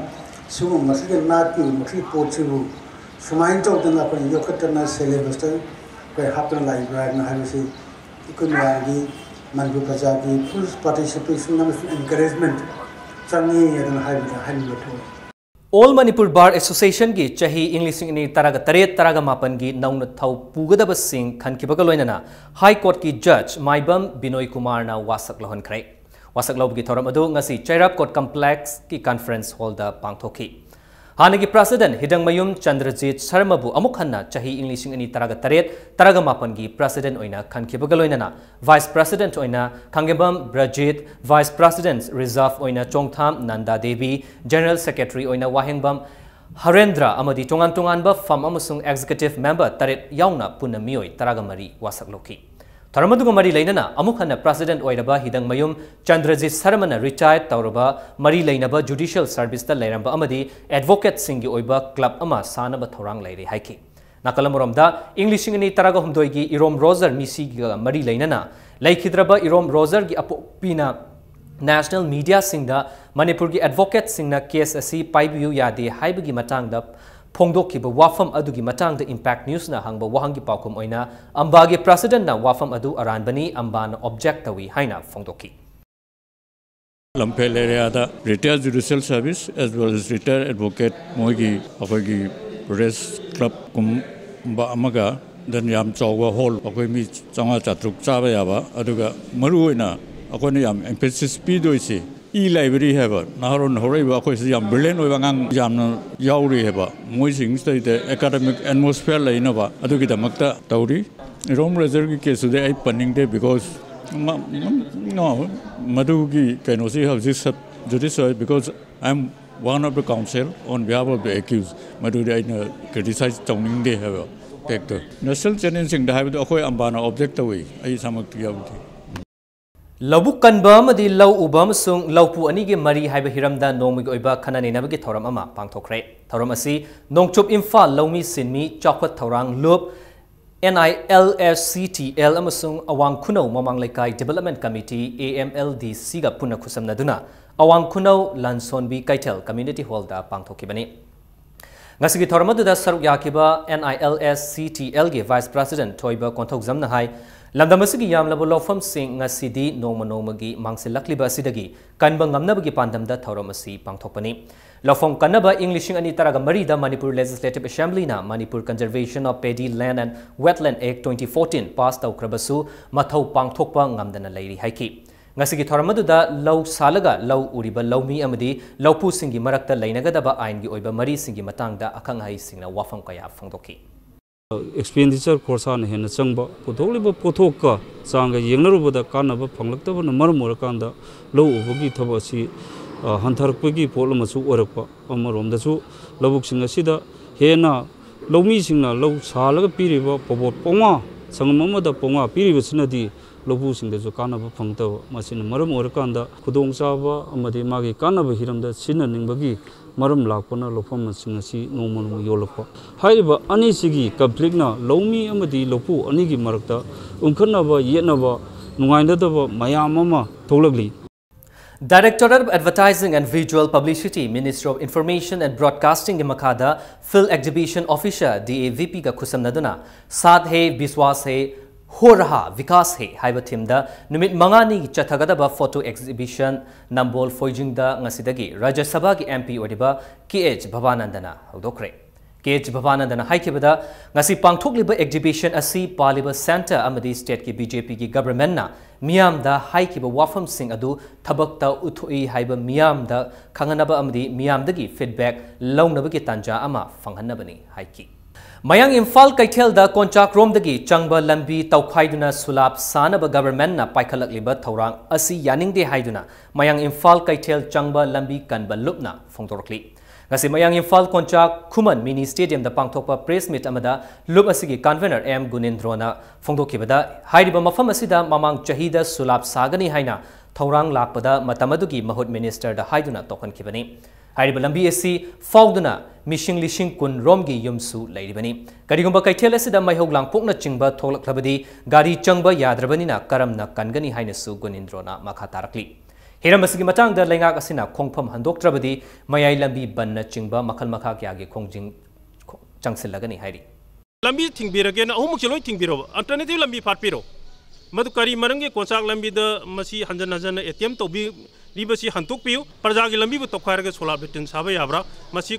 ꯁꯤꯒꯨꯝꯕ ꯃꯁꯤꯒꯤ ꯅꯥꯠꯀꯤ ꯑꯣꯏꯕ ꯃꯈꯩ ꯄꯣꯠꯁꯤꯕꯨ ꯁꯨꯃꯥꯏꯅ ꯇꯧꯗꯅ ꯑꯩꯈꯣꯏꯅ ꯌꯣꯛꯈꯠꯇꯅ syllabusꯇ ꯑꯩꯈꯣꯏ ꯍꯥꯞꯇꯅ ꯂꯥꯛꯏꯕ꯭ꯔꯥ ꯍꯥꯏꯅ ꯍꯥꯏꯕꯁꯤ ꯑꯩꯈꯣꯏ ꯃꯌꯥꯝꯒꯤ ꯃꯅꯤꯄꯨꯔ ꯄ꯭ꯔꯖꯥꯒꯤ full participation ꯑꯃꯁꯨꯡ encouragement ꯆꯪꯉꯤ ꯑꯗꯨꯅ ꯍꯥꯏꯕꯗ ꯍꯥꯏꯅꯤꯡꯕ ꯊꯣꯛꯏ꯫ All Manipur Bar Associationꯒꯤ ꯆꯍꯤ ꯏꯪ ꯂꯤꯁꯤꯡ ꯑꯅꯤ ꯇꯔꯥꯒ ꯇꯔꯦꯠ ꯇꯔꯥꯒ ꯃꯥꯄꯟꯒꯤ ꯅꯧꯅ ꯊꯧ ꯄꯨꯒꯗꯕꯁꯤꯡ ꯈꯟꯈꯤꯕꯒ ꯂꯣꯏꯅꯅ High Courtꯀꯤ Judge ꯃꯥꯏꯕꯝ ꯕꯤꯅꯣꯏ ꯀꯨꯃꯥꯔꯅ ꯋꯥꯁꯛ ꯂꯧꯍꯟꯈ꯭ꯔꯦ꯫ ꯋꯥꯁꯛ ꯂꯧꯕꯒꯤ ꯊꯧꯔꯝ ꯑꯗꯨ ꯉꯁꯤ ꯆꯩꯔꯥꯞ Court Complexꯀꯤ Conference Hallꯗ ꯄꯥꯡꯊꯣꯛꯈꯤ꯫ ꯍꯥꯟꯅꯒꯤ President ꯍꯤꯗꯪꯃꯌꯨꯝ ꯆꯟꯗ꯭ꯔꯖꯤꯠ ꯁꯔꯃꯕꯨ ꯑꯃꯨꯛ ꯍꯟꯅ ꯆꯍꯤ ꯏꯪ ꯂꯤꯁꯤꯡ ꯑꯅꯤ ꯇꯔꯥꯒ ꯇꯔꯦꯠ ꯇꯔꯥꯒ ꯃꯥꯄꯟꯒꯤ President ꯑꯣꯏꯅ ꯈꯟꯈꯤꯕꯒ ꯂꯣꯏꯅꯅ Vice President ꯑꯣꯏꯅ ꯈꯥꯡꯒꯦꯝꯕꯝ ꯕ꯭ꯔꯖꯤꯠ, Vice President Reserve ꯑꯣꯏꯅ ꯆꯣꯡꯊꯥꯝ ꯅꯟꯗꯥ ꯗꯦꯕꯤ, General Secretary ꯑꯣꯏꯅ ꯋꯥꯍꯦꯡꯕꯝ ꯍꯔꯦꯟꯗ꯭ꯔ ꯑꯃꯗꯤ ꯇꯣꯉꯥꯟ ꯇꯣꯉꯥꯟꯕ ꯐꯝ ꯑꯃꯁꯨꯡ Executive Member ꯇꯔꯦꯠ ꯌꯥꯎꯅ ꯄꯨꯟꯅ ꯃꯤꯑꯣꯏ ꯇꯔꯥꯒ ꯃꯔꯤ ꯋꯥꯁꯛ ꯂꯧꯈꯤ꯫ ꯊꯧꯔꯝ ꯑꯗꯨꯒ ꯃꯔꯤ ꯂꯩꯅꯅ ꯑꯃꯨꯛ ꯍꯟꯅ president ꯑꯣꯏꯔꯕ ꯍꯤꯗꯪꯃꯌꯨꯝ ꯆꯟꯗ꯭ꯔꯖꯤꯠ ꯁꯔꯃꯅ retired ꯇꯧꯔꯕ ꯃꯔꯤ ꯂꯩꯅꯕ judicial service ꯇ ꯂꯩꯔꯝꯕ ꯑꯃꯗꯤ advocate ꯁꯤꯡꯒꯤ ꯑꯣꯏꯕ club ꯑꯃ ꯁꯥꯅꯕ ꯊꯧꯔꯥꯡ ꯂꯩꯔꯦ ꯍꯥꯏꯈꯤ꯫ ꯅꯥꯀꯜ ꯑꯃꯔꯣꯝꯗ, ꯏꯪ ꯂꯤꯁꯤꯡ ꯑꯅꯤ ꯇꯔꯥꯒ ꯍꯨꯝꯗꯣꯏꯒꯤ ꯏꯔꯣꯝ ꯔꯣꯖꯔ ꯃꯤꯁꯤꯒ ꯃꯔꯤ ꯂꯩꯅꯅ ꯂꯩꯈꯤꯗ꯭ꯔꯕ ꯏꯔꯣꯝ ꯔꯣꯖꯔꯒꯤ ꯑꯄꯣꯛꯄꯤꯅ national media ꯁꯤꯡꯗ ꯃꯅꯤꯄꯨꯔꯒꯤ advocate ꯁꯤꯡꯅ case ꯑꯁꯤ ꯄꯥꯏꯕꯤꯌꯨ ꯌꯥꯗꯦ ꯍꯥꯏꯕꯒꯤ ꯃꯇꯥꯡꯗ ꯐꯣꯡꯗꯣꯛꯈꯤꯕ ꯋꯥꯐꯝ ꯑꯗꯨꯒꯤ ꯃꯇꯥꯡꯗ Impact News ꯅ ꯍꯪꯕ ꯋꯥꯍꯪꯒꯤ ꯄꯥꯎꯈꯨꯝ ꯑꯣꯏꯅ ꯑꯝꯕꯥꯒꯤ president ꯅ ꯋꯥꯐꯝ ꯑꯗꯨ ꯑꯔꯥꯟꯕꯅꯤ, ꯑꯝꯕꯥꯅ object ꯇꯧꯏ ꯍꯥꯏꯅ ꯐꯣꯡꯗꯣꯛꯈꯤ꯫ ꯂꯝꯐꯦꯜ area ꯗ retired judicial service as well as retired advocate, ꯃꯣꯏꯒꯤ ꯑꯩꯈꯣꯏꯒꯤ press club ꯀꯨꯝꯕ ꯑꯃꯒ, then ꯌꯥꯝ ꯆꯥꯎꯕ hall, ꯑꯩꯈꯣꯏ ꯃꯤ ꯆꯥꯝꯃꯉꯥ ꯆꯥꯇ꯭ꯔꯨꯛ ꯆꯥꯕ ꯌꯥꯕ, ꯑꯗꯨꯒ ꯃꯔꯨ ꯑꯣꯏꯅ ꯑꯩꯈꯣꯏꯅ ꯌꯥꯝ emphasis ꯄꯤꯗꯣꯏꯁꯤ e-library ꯍꯥꯏꯕ, ꯅꯍꯥꯔꯣꯟ ꯍꯧꯔꯛꯏꯕ ꯑꯩꯈꯣꯏꯁꯤ ꯌꯥꯝ brilliant ꯑꯣꯏꯕ ꯑꯉꯥꯡ ꯌꯥꯝꯅ ꯌꯥꯎꯔꯤ ꯍꯥꯏꯕ, ꯃꯣꯏꯁꯤꯡꯁꯤꯗꯩꯗ academic atmosphere ꯂꯩꯅꯕ ꯑꯗꯨꯒꯤꯗꯃꯛꯇ ꯇꯧꯔꯤ꯫ ꯏꯔꯣꯝ ꯔꯣꯖꯔꯒꯤ case ꯇꯨꯗꯤ ꯑꯩ ꯄꯟꯅꯤꯡꯗꯦ, because ꯃ-, ꯃ-, no, ꯃꯗꯨꯒꯤ ꯀꯩꯅꯣꯁꯤ ꯍꯧꯖꯤꯛ sub judice ꯑꯣꯏ, because I am one of the counsel on behalf of the accused꯫ ꯃꯗꯨꯗꯤ ꯑꯩꯅ criticize ꯇꯧꯅꯤꯡꯗꯦ ꯍꯥꯏꯕ fact ꯇꯣ꯫ National channel ꯁꯤꯡꯗ ꯍꯥꯏꯕꯗꯨ ꯑꯩꯈꯣꯏ ꯑꯝꯕꯥꯅ object ꯇꯧꯏ, ꯑꯩ ꯏꯁꯥꯃꯛꯇꯤ ꯌꯥꯎꯗꯦ꯫ ꯂꯧꯕꯨꯛ ꯀꯟꯕ ꯑꯃꯗꯤ ꯂꯧ ꯎꯕ ꯑꯃꯁꯨꯡ ꯂꯧꯄꯨ ꯑꯅꯤꯒꯤ ꯃꯔꯤ ꯍꯥꯏꯕ ꯍꯤꯔꯝꯗ ꯅꯣꯡꯃꯒꯤ ꯑꯣꯏꯕ ꯈꯟꯅ ꯅꯩꯅꯕꯒꯤ ꯊꯧꯔꯝ ꯑꯃ ꯄꯥꯡꯊꯣꯛꯈ꯭ꯔꯦ꯫ ꯊꯧꯔꯝ ꯑꯁꯤ ꯅꯣꯡꯆꯨꯞ ꯏꯝꯐꯥꯜ ꯂꯧꯃꯤ ꯁꯤꯟꯃꯤ ꯆꯥꯎꯈꯠ ꯊꯧꯔꯥꯡ ꯂꯨꯞ, N I L S C T L ꯑꯃꯁꯨꯡ ꯑꯋꯥꯡ ꯈꯨꯅꯧ ꯃꯃꯥꯡ ꯂꯩꯀꯥꯏ Development Committee, A M L D C ꯒ ꯄꯨꯟꯅ ꯈꯨꯠꯁꯝꯅꯗꯨꯅ ꯑꯋꯥꯡ ꯈꯨꯅꯧ ꯂꯥꯟꯁꯣꯟꯕꯤ ꯀꯩꯊꯦꯜ Community Hall ꯗ ꯄꯥꯡꯊꯣꯛꯈꯤꯕꯅꯤ꯫ ꯉꯁꯤꯒꯤ ꯊꯧꯔꯝ ꯑꯗꯨꯗ ꯁꯔꯨꯛ ꯌꯥꯈꯤꯕ N I L S C T L ꯒꯤ Vice President ꯊꯣꯏꯕ ꯀꯣꯟꯊꯧꯖꯝꯅ ꯍꯥꯏ, ꯂꯝꯗꯝ ꯑꯁꯤꯒꯤ ꯌꯥꯝꯂꯕ ꯂꯧꯐꯝꯁꯤꯡ ꯉꯁꯤꯗꯤ ꯅꯣꯡꯃ ꯅꯣꯡꯃꯒꯤ ꯃꯥꯡꯁꯤꯜꯂꯛꯂꯤꯕ ꯑꯁꯤꯗꯒꯤ ꯀꯟꯕ ꯉꯝꯅꯕꯒꯤ ꯄꯥꯟꯗꯝꯗ ꯊꯧꯔꯝ ꯑꯁꯤ ꯄꯥꯡꯊꯣꯛꯄꯅꯤ꯫ ꯂꯧꯐꯝ ꯀꯟꯅꯕ ꯏꯪ ꯂꯤꯁꯤꯡ ꯑꯅꯤ ꯇꯔꯥꯒ ꯃꯔꯤꯗ Manipur Legislative Assembly ꯅ Manipur Conservation of Paddy Land and Wetland Act twenty fourteen pass ꯇꯧꯈ꯭ꯔꯕꯁꯨ ꯃꯊꯧ ꯄꯥꯡꯊꯣꯛꯄ ꯉꯝꯗꯅ ꯂꯩꯔꯤ ꯍꯥꯏꯈꯤ꯫ ꯉꯁꯤꯒꯤ ꯊꯧꯔꯝ ꯑꯗꯨꯗ ꯂꯧ ꯁꯥꯜꯂꯒ ꯂꯧ ꯎꯔꯤꯕ ꯂꯧꯃꯤ ꯑꯃꯗꯤ ꯂꯧꯄꯨꯁꯤꯡꯒꯤ ꯃꯔꯛꯇ ꯂꯩꯅꯒꯗꯕ ꯑꯥꯏꯟꯒꯤ ꯑꯣꯏꯕ ꯃꯔꯤꯁꯤꯡꯒꯤ ꯃꯇꯥꯡꯗ ꯑꯈꯪ ꯑꯍꯩꯁꯤꯡꯅ ꯋꯥꯐꯝ ꯀꯌꯥ ꯐꯣꯡꯗꯣꯛꯈꯤ꯫ Expenditure, ꯈꯣꯔꯁꯥꯅ ꯍꯦꯟꯅ ꯆꯪꯕ, ꯄꯨꯊꯣꯛꯂꯤꯕ ꯄꯣꯠꯊꯣꯛꯀ ꯆꯥꯡꯒ ꯌꯦꯡꯅꯔꯨꯕꯗ ꯀꯥꯟꯅꯕ ꯐꯪꯂꯛꯇꯕꯅ ꯃꯔꯝ ꯑꯣꯏꯔꯀꯥꯟꯗ ꯂꯧ ꯎꯕꯒꯤ ꯊꯕꯛ ꯑꯁꯤ, ꯑ, ꯍꯟꯊꯔꯛꯄꯒꯤ ꯄꯣꯠ ꯑꯃꯁꯨ ꯑꯣꯏꯔꯛꯄ꯫ ꯑꯃꯔꯣꯝꯗꯁꯨ ꯂꯧꯕꯨꯛꯁꯤꯡ ꯑꯁꯤꯗ ꯍꯦꯟꯅ ꯂꯧꯃꯤꯁꯤꯡꯅ ꯂꯧ ꯁꯥꯜꯂꯒ ꯄꯤꯔꯤꯕ ꯐꯧꯕꯣꯠ ꯄꯣꯡꯉꯥ ꯁꯪꯒꯝ ꯑꯃꯗ ꯄꯣꯉꯥ ꯄꯤꯔꯤꯕꯁꯤꯅꯗꯤ ꯂꯧꯄꯨꯁꯤꯡꯗꯁꯨ ꯀꯥꯟꯅꯕ ꯐꯪꯗꯕ꯫ ꯃꯁꯤꯅ ꯃꯔꯝ ꯑꯣꯏꯔꯀꯥꯟꯗ ꯈꯨꯗꯣꯡꯆꯥꯕ ꯑꯃꯗꯤ ꯃꯥꯒꯤ ꯀꯥꯟꯅꯕ ꯍꯤꯔꯝꯗ ꯁꯤꯖꯤꯟꯅꯅꯤꯡꯕꯒꯤ ꯃꯔꯝ ꯂꯥꯛꯄꯅ ꯂꯧꯐꯝꯁꯤꯡ ꯑꯁꯤ ꯅꯣꯡꯃ ꯅꯣꯡꯃ ꯌꯣꯜꯂꯛꯄ꯫ ꯍꯥꯏꯔꯤꯕ ꯑꯅꯤꯁꯤꯒꯤ ꯀꯟꯐ꯭ꯂꯤꯛꯅ ꯂꯧꯃꯤ ꯑꯃꯗꯤ ꯂꯧꯄꯨ ꯑꯅꯤꯒꯤ ꯃꯔꯛꯇ ꯎꯪꯈꯠꯅꯕ, ꯌꯦꯠꯅꯕ, ꯅꯨꯡꯉꯥꯏꯅꯗꯕ ꯃꯌꯥꯝ ꯑꯃ ꯊꯣꯛꯂꯛꯂꯤ꯫ Directorate of Advertising and Visual Publicity, Ministry of Information and Broadcasting ꯒꯤ ꯃꯈꯥꯗ Field Exhibition Officer, D A V P ꯒ ꯈꯨꯠꯁꯝꯅꯗꯨꯅ ꯁꯥꯊ ꯍꯦ, ꯕꯤꯁ꯭ꯋꯥꯁ ꯍꯦ, ꯍꯣ ꯔꯍꯥ ꯕꯤꯀꯥꯁ ꯍꯦ ꯍꯥꯏꯕ ꯊꯤꯝꯗ ꯅꯨꯃꯤꯠ ꯃꯉꯥꯅꯤꯒꯤ ꯆꯠꯊꯒꯗꯕ ꯐꯣꯇꯣ ꯑꯦꯛꯖꯤꯕꯤꯁꯟ ꯅꯝꯕꯣꯜ ꯐꯣꯏꯖꯤꯡꯗ ꯉꯁꯤꯗꯒꯤ ꯔꯥꯖ꯭ꯌ ꯁꯚꯥꯒꯤ M P ꯑꯣꯏꯔꯤꯕ K H ꯚꯕꯥꯅꯟꯗꯅ ꯍꯧꯗꯣꯛꯈ꯭ꯔꯦ꯫ K H ꯚꯕꯥꯅꯟꯗꯅ ꯍꯥꯏꯈꯤꯕꯗ, ꯉꯁꯤ ꯄꯥꯡꯊꯣꯛꯂꯤꯕ ꯑꯦꯛꯖꯤꯕꯤꯁꯟ ꯑꯁꯤ ꯄꯥꯜꯂꯤꯕ ꯁꯦꯟꯇꯔ ꯑꯃꯗꯤ ꯁ꯭ꯇꯦꯠꯀꯤ B J P ꯒꯤ ꯒꯚꯔꯟꯃꯦꯟꯠꯅ ꯃꯤꯌꯥꯝꯗ ꯍꯥꯏꯈꯤꯕ ꯋꯥꯐꯝꯁꯤꯡ ꯑꯗꯨ ꯊꯕꯛꯇ ꯎꯠꯊꯣꯛꯏ ꯍꯥꯏꯕ ꯃꯤꯌꯥꯝꯗ ꯈꯪꯍꯟꯅꯕ ꯑꯃꯗꯤ ꯃꯤꯌꯥꯝꯗꯒꯤ ꯐꯤꯗꯕꯦꯛ ꯂꯧꯅꯕꯒꯤ ꯇꯥꯟꯖꯥ ꯑꯃ ꯐꯪꯍꯟꯅꯕꯅꯤ ꯍꯥꯏꯈꯤ꯫ ꯃꯌꯥꯡ ꯏꯝꯐꯥꯜ ꯀꯩꯊꯦꯜꯗ ꯀꯣꯟꯆꯥꯛꯔꯣꯝꯗꯒꯤ ꯆꯪꯕ ꯂꯝꯕꯤ ꯇꯧꯈꯥꯏꯗꯨꯅ ꯁꯨꯂꯥꯞ ꯁꯥꯅꯕ ꯒꯚꯔꯟꯃꯦꯟꯠꯅ ꯄꯥꯏꯈꯠꯂꯛꯂꯤꯕ ꯊꯧꯔꯥꯡ ꯑꯁꯤ ꯌꯥꯅꯤꯡꯗꯦ ꯍꯥꯏꯗꯨꯅ ꯃꯌꯥꯡ ꯏꯝꯐꯥꯜ ꯀꯩꯊꯦꯜ ꯆꯪꯕ ꯂꯝꯕꯤ ꯀꯟꯕ ꯂꯨꯞꯅ ꯐꯣꯡꯗꯣꯔꯛꯂꯤ꯫ ꯉꯁꯤ ꯃꯌꯥꯡ ꯏꯝꯐꯥꯜ ꯀꯣꯟꯆꯥꯛ ꯈꯨꯃꯟ ꯃꯤꯅꯤ ꯁ꯭ꯇꯦꯗꯤꯌꯝꯗ ꯄꯥꯡꯊꯣꯛꯄ ꯄ꯭ꯔꯦꯁ ꯃꯤꯠ ꯑꯃꯗ ꯂꯨꯞ ꯑꯁꯤꯒꯤ ꯀꯟꯚꯦꯅꯔ ꯑꯦꯝ ꯒꯨꯅꯦꯟꯗ꯭ꯔꯣꯅ ꯐꯣꯡꯗꯣꯛꯈꯤꯕꯗ, ꯍꯥꯏꯔꯤꯕ ꯃꯐꯝ ꯑꯁꯤꯗ ꯃꯃꯥꯡ ꯆꯍꯤꯗ ꯁꯨꯂꯥꯞ ꯁꯥꯒꯅꯤ ꯍꯥꯏꯅ ꯊꯧꯔꯥꯡ ꯂꯥꯛꯄꯗ ꯃꯇꯝ ꯑꯗꯨꯒꯤ ꯃꯍꯨꯠ ꯃꯤꯅꯤꯁꯇꯔꯗ ꯍꯥꯏꯗꯨꯅ ꯇꯧꯍꯟꯈꯤꯕꯅꯤ꯫ ꯍꯥꯏꯔꯤꯕ ꯂꯝꯕꯤ ꯑꯁꯤ ꯐꯥꯎꯗꯨꯅ ꯃꯤꯁꯤꯡ ꯂꯤꯁꯤꯡ ꯀꯨꯟ ꯔꯣꯝꯒꯤ ꯌꯨꯝꯁꯨ ꯂꯩꯔꯤꯕꯅꯤ꯫ ꯀꯔꯤꯒꯨꯝꯕ ꯀꯩꯊꯦꯜ ꯑꯁꯤꯗ ꯃꯩꯍꯧ ꯂꯥꯡꯄꯣꯛꯅꯆꯤꯡꯕ ꯊꯣꯛꯂꯛꯂꯕꯗꯤ ꯒꯥꯔꯤ ꯆꯪꯕ ꯌꯥꯗ꯭ꯔꯕꯅꯤꯅ ꯀꯔꯝꯅ ꯀꯟꯒꯅꯤ ꯍꯥꯏꯅꯁꯨ ꯒꯨꯅꯦꯟꯗ꯭ꯔꯣꯅ ꯃꯈꯥ ꯇꯥꯔꯛꯂꯤ꯫ ꯍꯤꯔꯝ ꯑꯁꯤꯒꯤ ꯃꯇꯥꯡꯗ ꯂꯩꯉꯥꯛ ꯑꯁꯤꯅ ꯈꯣꯡꯐꯝ ꯍꯟꯗꯣꯛꯇ꯭ꯔꯕꯗꯤ ꯃꯌꯥꯏ ꯂꯝꯕꯤ ꯕꯟꯅꯆꯤꯡꯕ ꯃꯈꯜ ꯃꯈꯥ ꯀꯌꯥꯒꯤ ꯈꯣꯡꯖꯤꯡ ꯆꯪꯁꯤꯜꯂꯒꯅꯤ ꯍꯥꯏꯔꯤ꯫ ꯂꯝꯕꯤ ꯊꯤꯡꯕꯤꯔꯒꯦꯅ ꯑꯍꯨꯝꯃꯛꯁꯦ ꯂꯣꯏ ꯊꯤꯡꯕꯤꯔꯕ, alternative ꯂꯝꯕꯤ ꯐꯥꯠꯄꯤꯔꯣ꯫ ꯃꯗꯨ ꯀꯔꯤ ꯃꯔꯝꯒꯤ ꯀꯣꯟꯆꯥꯛ ꯂꯝꯕꯤꯗ ꯃꯁꯤ ꯍꯟꯖꯟ ꯍꯟꯖꯟꯅ attempt ꯇꯧꯕꯤꯔꯤꯕꯁꯤ ꯍꯟꯗꯣꯛꯄꯤꯌꯨ꯫ ꯄ꯭ꯔꯖꯥꯒꯤ ꯂꯝꯕꯤꯕꯨ ꯇꯧꯈꯥꯏꯔꯒ ꯁꯣꯂꯥꯔ ꯂꯦꯇ꯭ꯔꯤꯟ ꯁꯥꯕ ꯌꯥꯕ꯭ꯔꯥ? ꯃꯁꯤ